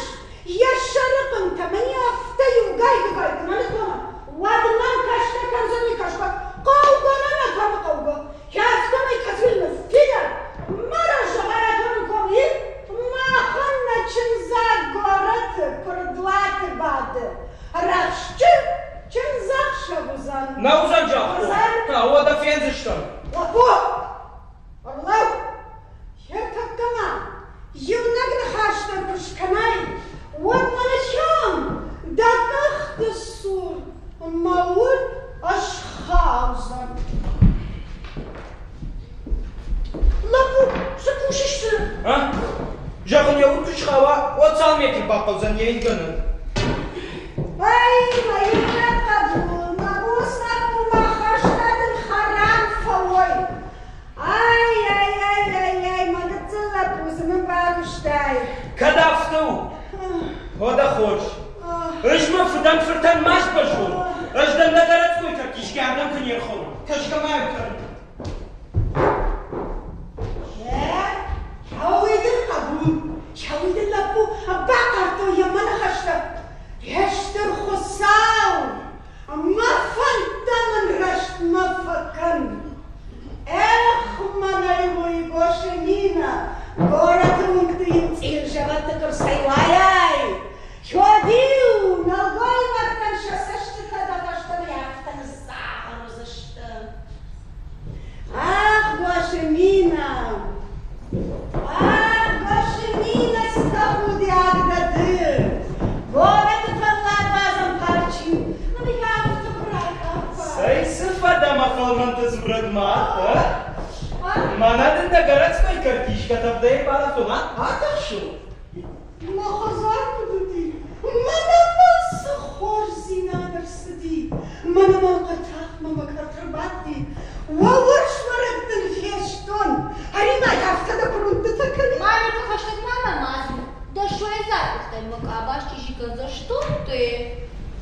йӕ сӕры хъуынтӕ мын афтӕ иугай-дыгай куы нӕ ныттонон, уӕд мӕм кӕстӕ кӕндзӕни кӕсгӕ, хъӕугӕ нӕ нӕ кӕны хъӕугӕ. Афтӕмӕй къӕдзил ныффидар, мӕ раззагъай ратонын ком и, махӕн нӕ чындзаг горӕты куырдуаты бады. Рӕхджы чындзӕхсӕв уыдзӕн. Нӕ уыдзӕн загътон. Та уӕдӕ фендзыстӕм. Лӕппу, ӕрлӕуу! Йӕ тӕккӕ ма иунӕг ныхас дӕр куы скӕнай, уӕд мӕнӕ хион дӕ къӕхты цур мӕ уд ӕсхаудзӕн. Лӕппу, цы кусыс ды? А? Зӕгъын, йӕ уд куы схауа, уӕд цал метры бахъӕудзӕн йӕ ингӕнӕн? Ай, мӕ иунӕг хъӕбул, мӕ буц лӕппу, мӕ хӕстӕ дын хӕрам фӕуой. Ай-ай-ай-ай-ай, мӕ гыццыл лӕппу, цы мын бакуыстай? Кӕд афтӕ у, уӕдӕ хорз. Ӕз мӕ фыдӕн фыртӕн ма сбӕззон. Ӕз дӕн нӕ городской тӕркисгӕ ардӕм куы не рхонон. Кӕсгӕ ма йӕм кӕн. Уый дын хъӕбул, уый дын лӕппу, бахъардтой йӕ мӕ ныхӕстӕ. Йе стыр Хуыцау, Мӕ фӕндтӕ мын рӕстмӕ фӕкӕн. Эх, мӕнӕй уый Гошинина, горӕты уынгты-иу цъил-зӕвӕтты куы рцӕйуайай, уӕд-иу нӕлгоймӕгтӕн сӕ цӕстытӕ дӕ фӕстӕмӕ афтӕ ныссагъыр уыдзысты. Ах, Гошинина, Ах, Гошинина, цы тӕхудиаг дӕ ды! Горӕты фӕлладуадзӕн парчы ныййарджыты куы райхъӕлдта. Цӕй, цы фӕдӕ мӕ фӕлмӕнты дзурӕг ма, а? Мӕнӕ дын дӕ городской картишкӕ тӕвдӕй балӕвтон, а? Атыхсу. Мӕ хӕдзар куыд уыди, мӕнӕ мыл цы хорздзинад ӕрцыди, мӕнӕ мӕм хъӕртахмӕ мӕ кӕрт ӕрбадти, уӕ урс уӕрыкк дын фестон, ӕри-ма афтӕ дӕ куы кӕнин. Мамикы хӕстӕг ма мӕ ма дзур, дӕ сойдзаг къухтӕй мӕ къабаз чъизи кӕндзыстут ты.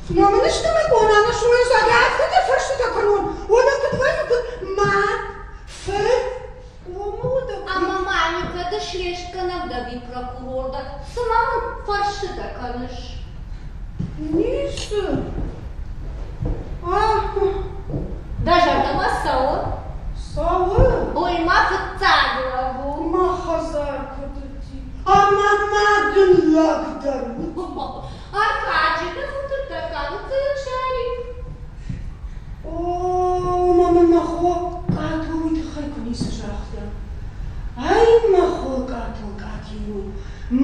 Цыма мын сты мӕ къона нӕ сойдзаг, афтӕ дӕ фӕрстытӕ кӕнон, уӕдӕ куыд вӕййы, куыд мад, фыд, Ӕмӕ ма никӕд слестгӕнӕг дӕ ӕви прокурор дӕ, цыма мын фӕрстытӕ кӕныс? Ницы. Дӕ зӕрдӕмӕ цӕуы? Цӕуы. Ой, мӕ фыццаг лӕг у. Мӕ хӕдзар куыд уыди? Ӕмӕ ма дын лӕг дӕр уыд. Аркаджиты фырттӕ кӕнынц шарик. О, мӕ мын мӕ хо Къато уый тыххӕй куы ницы загъта. Ай, мӕ хо Къато, Къатио,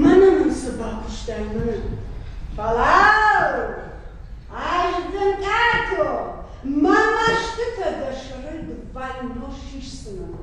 мӕнӕ мын цы бакуыстай, мӕнӕ. Фӕлӕуу, ӕз дын, Къато, мӕ мӕстытӕ дӕ сӕрыл дыввайно сисдзынӕн.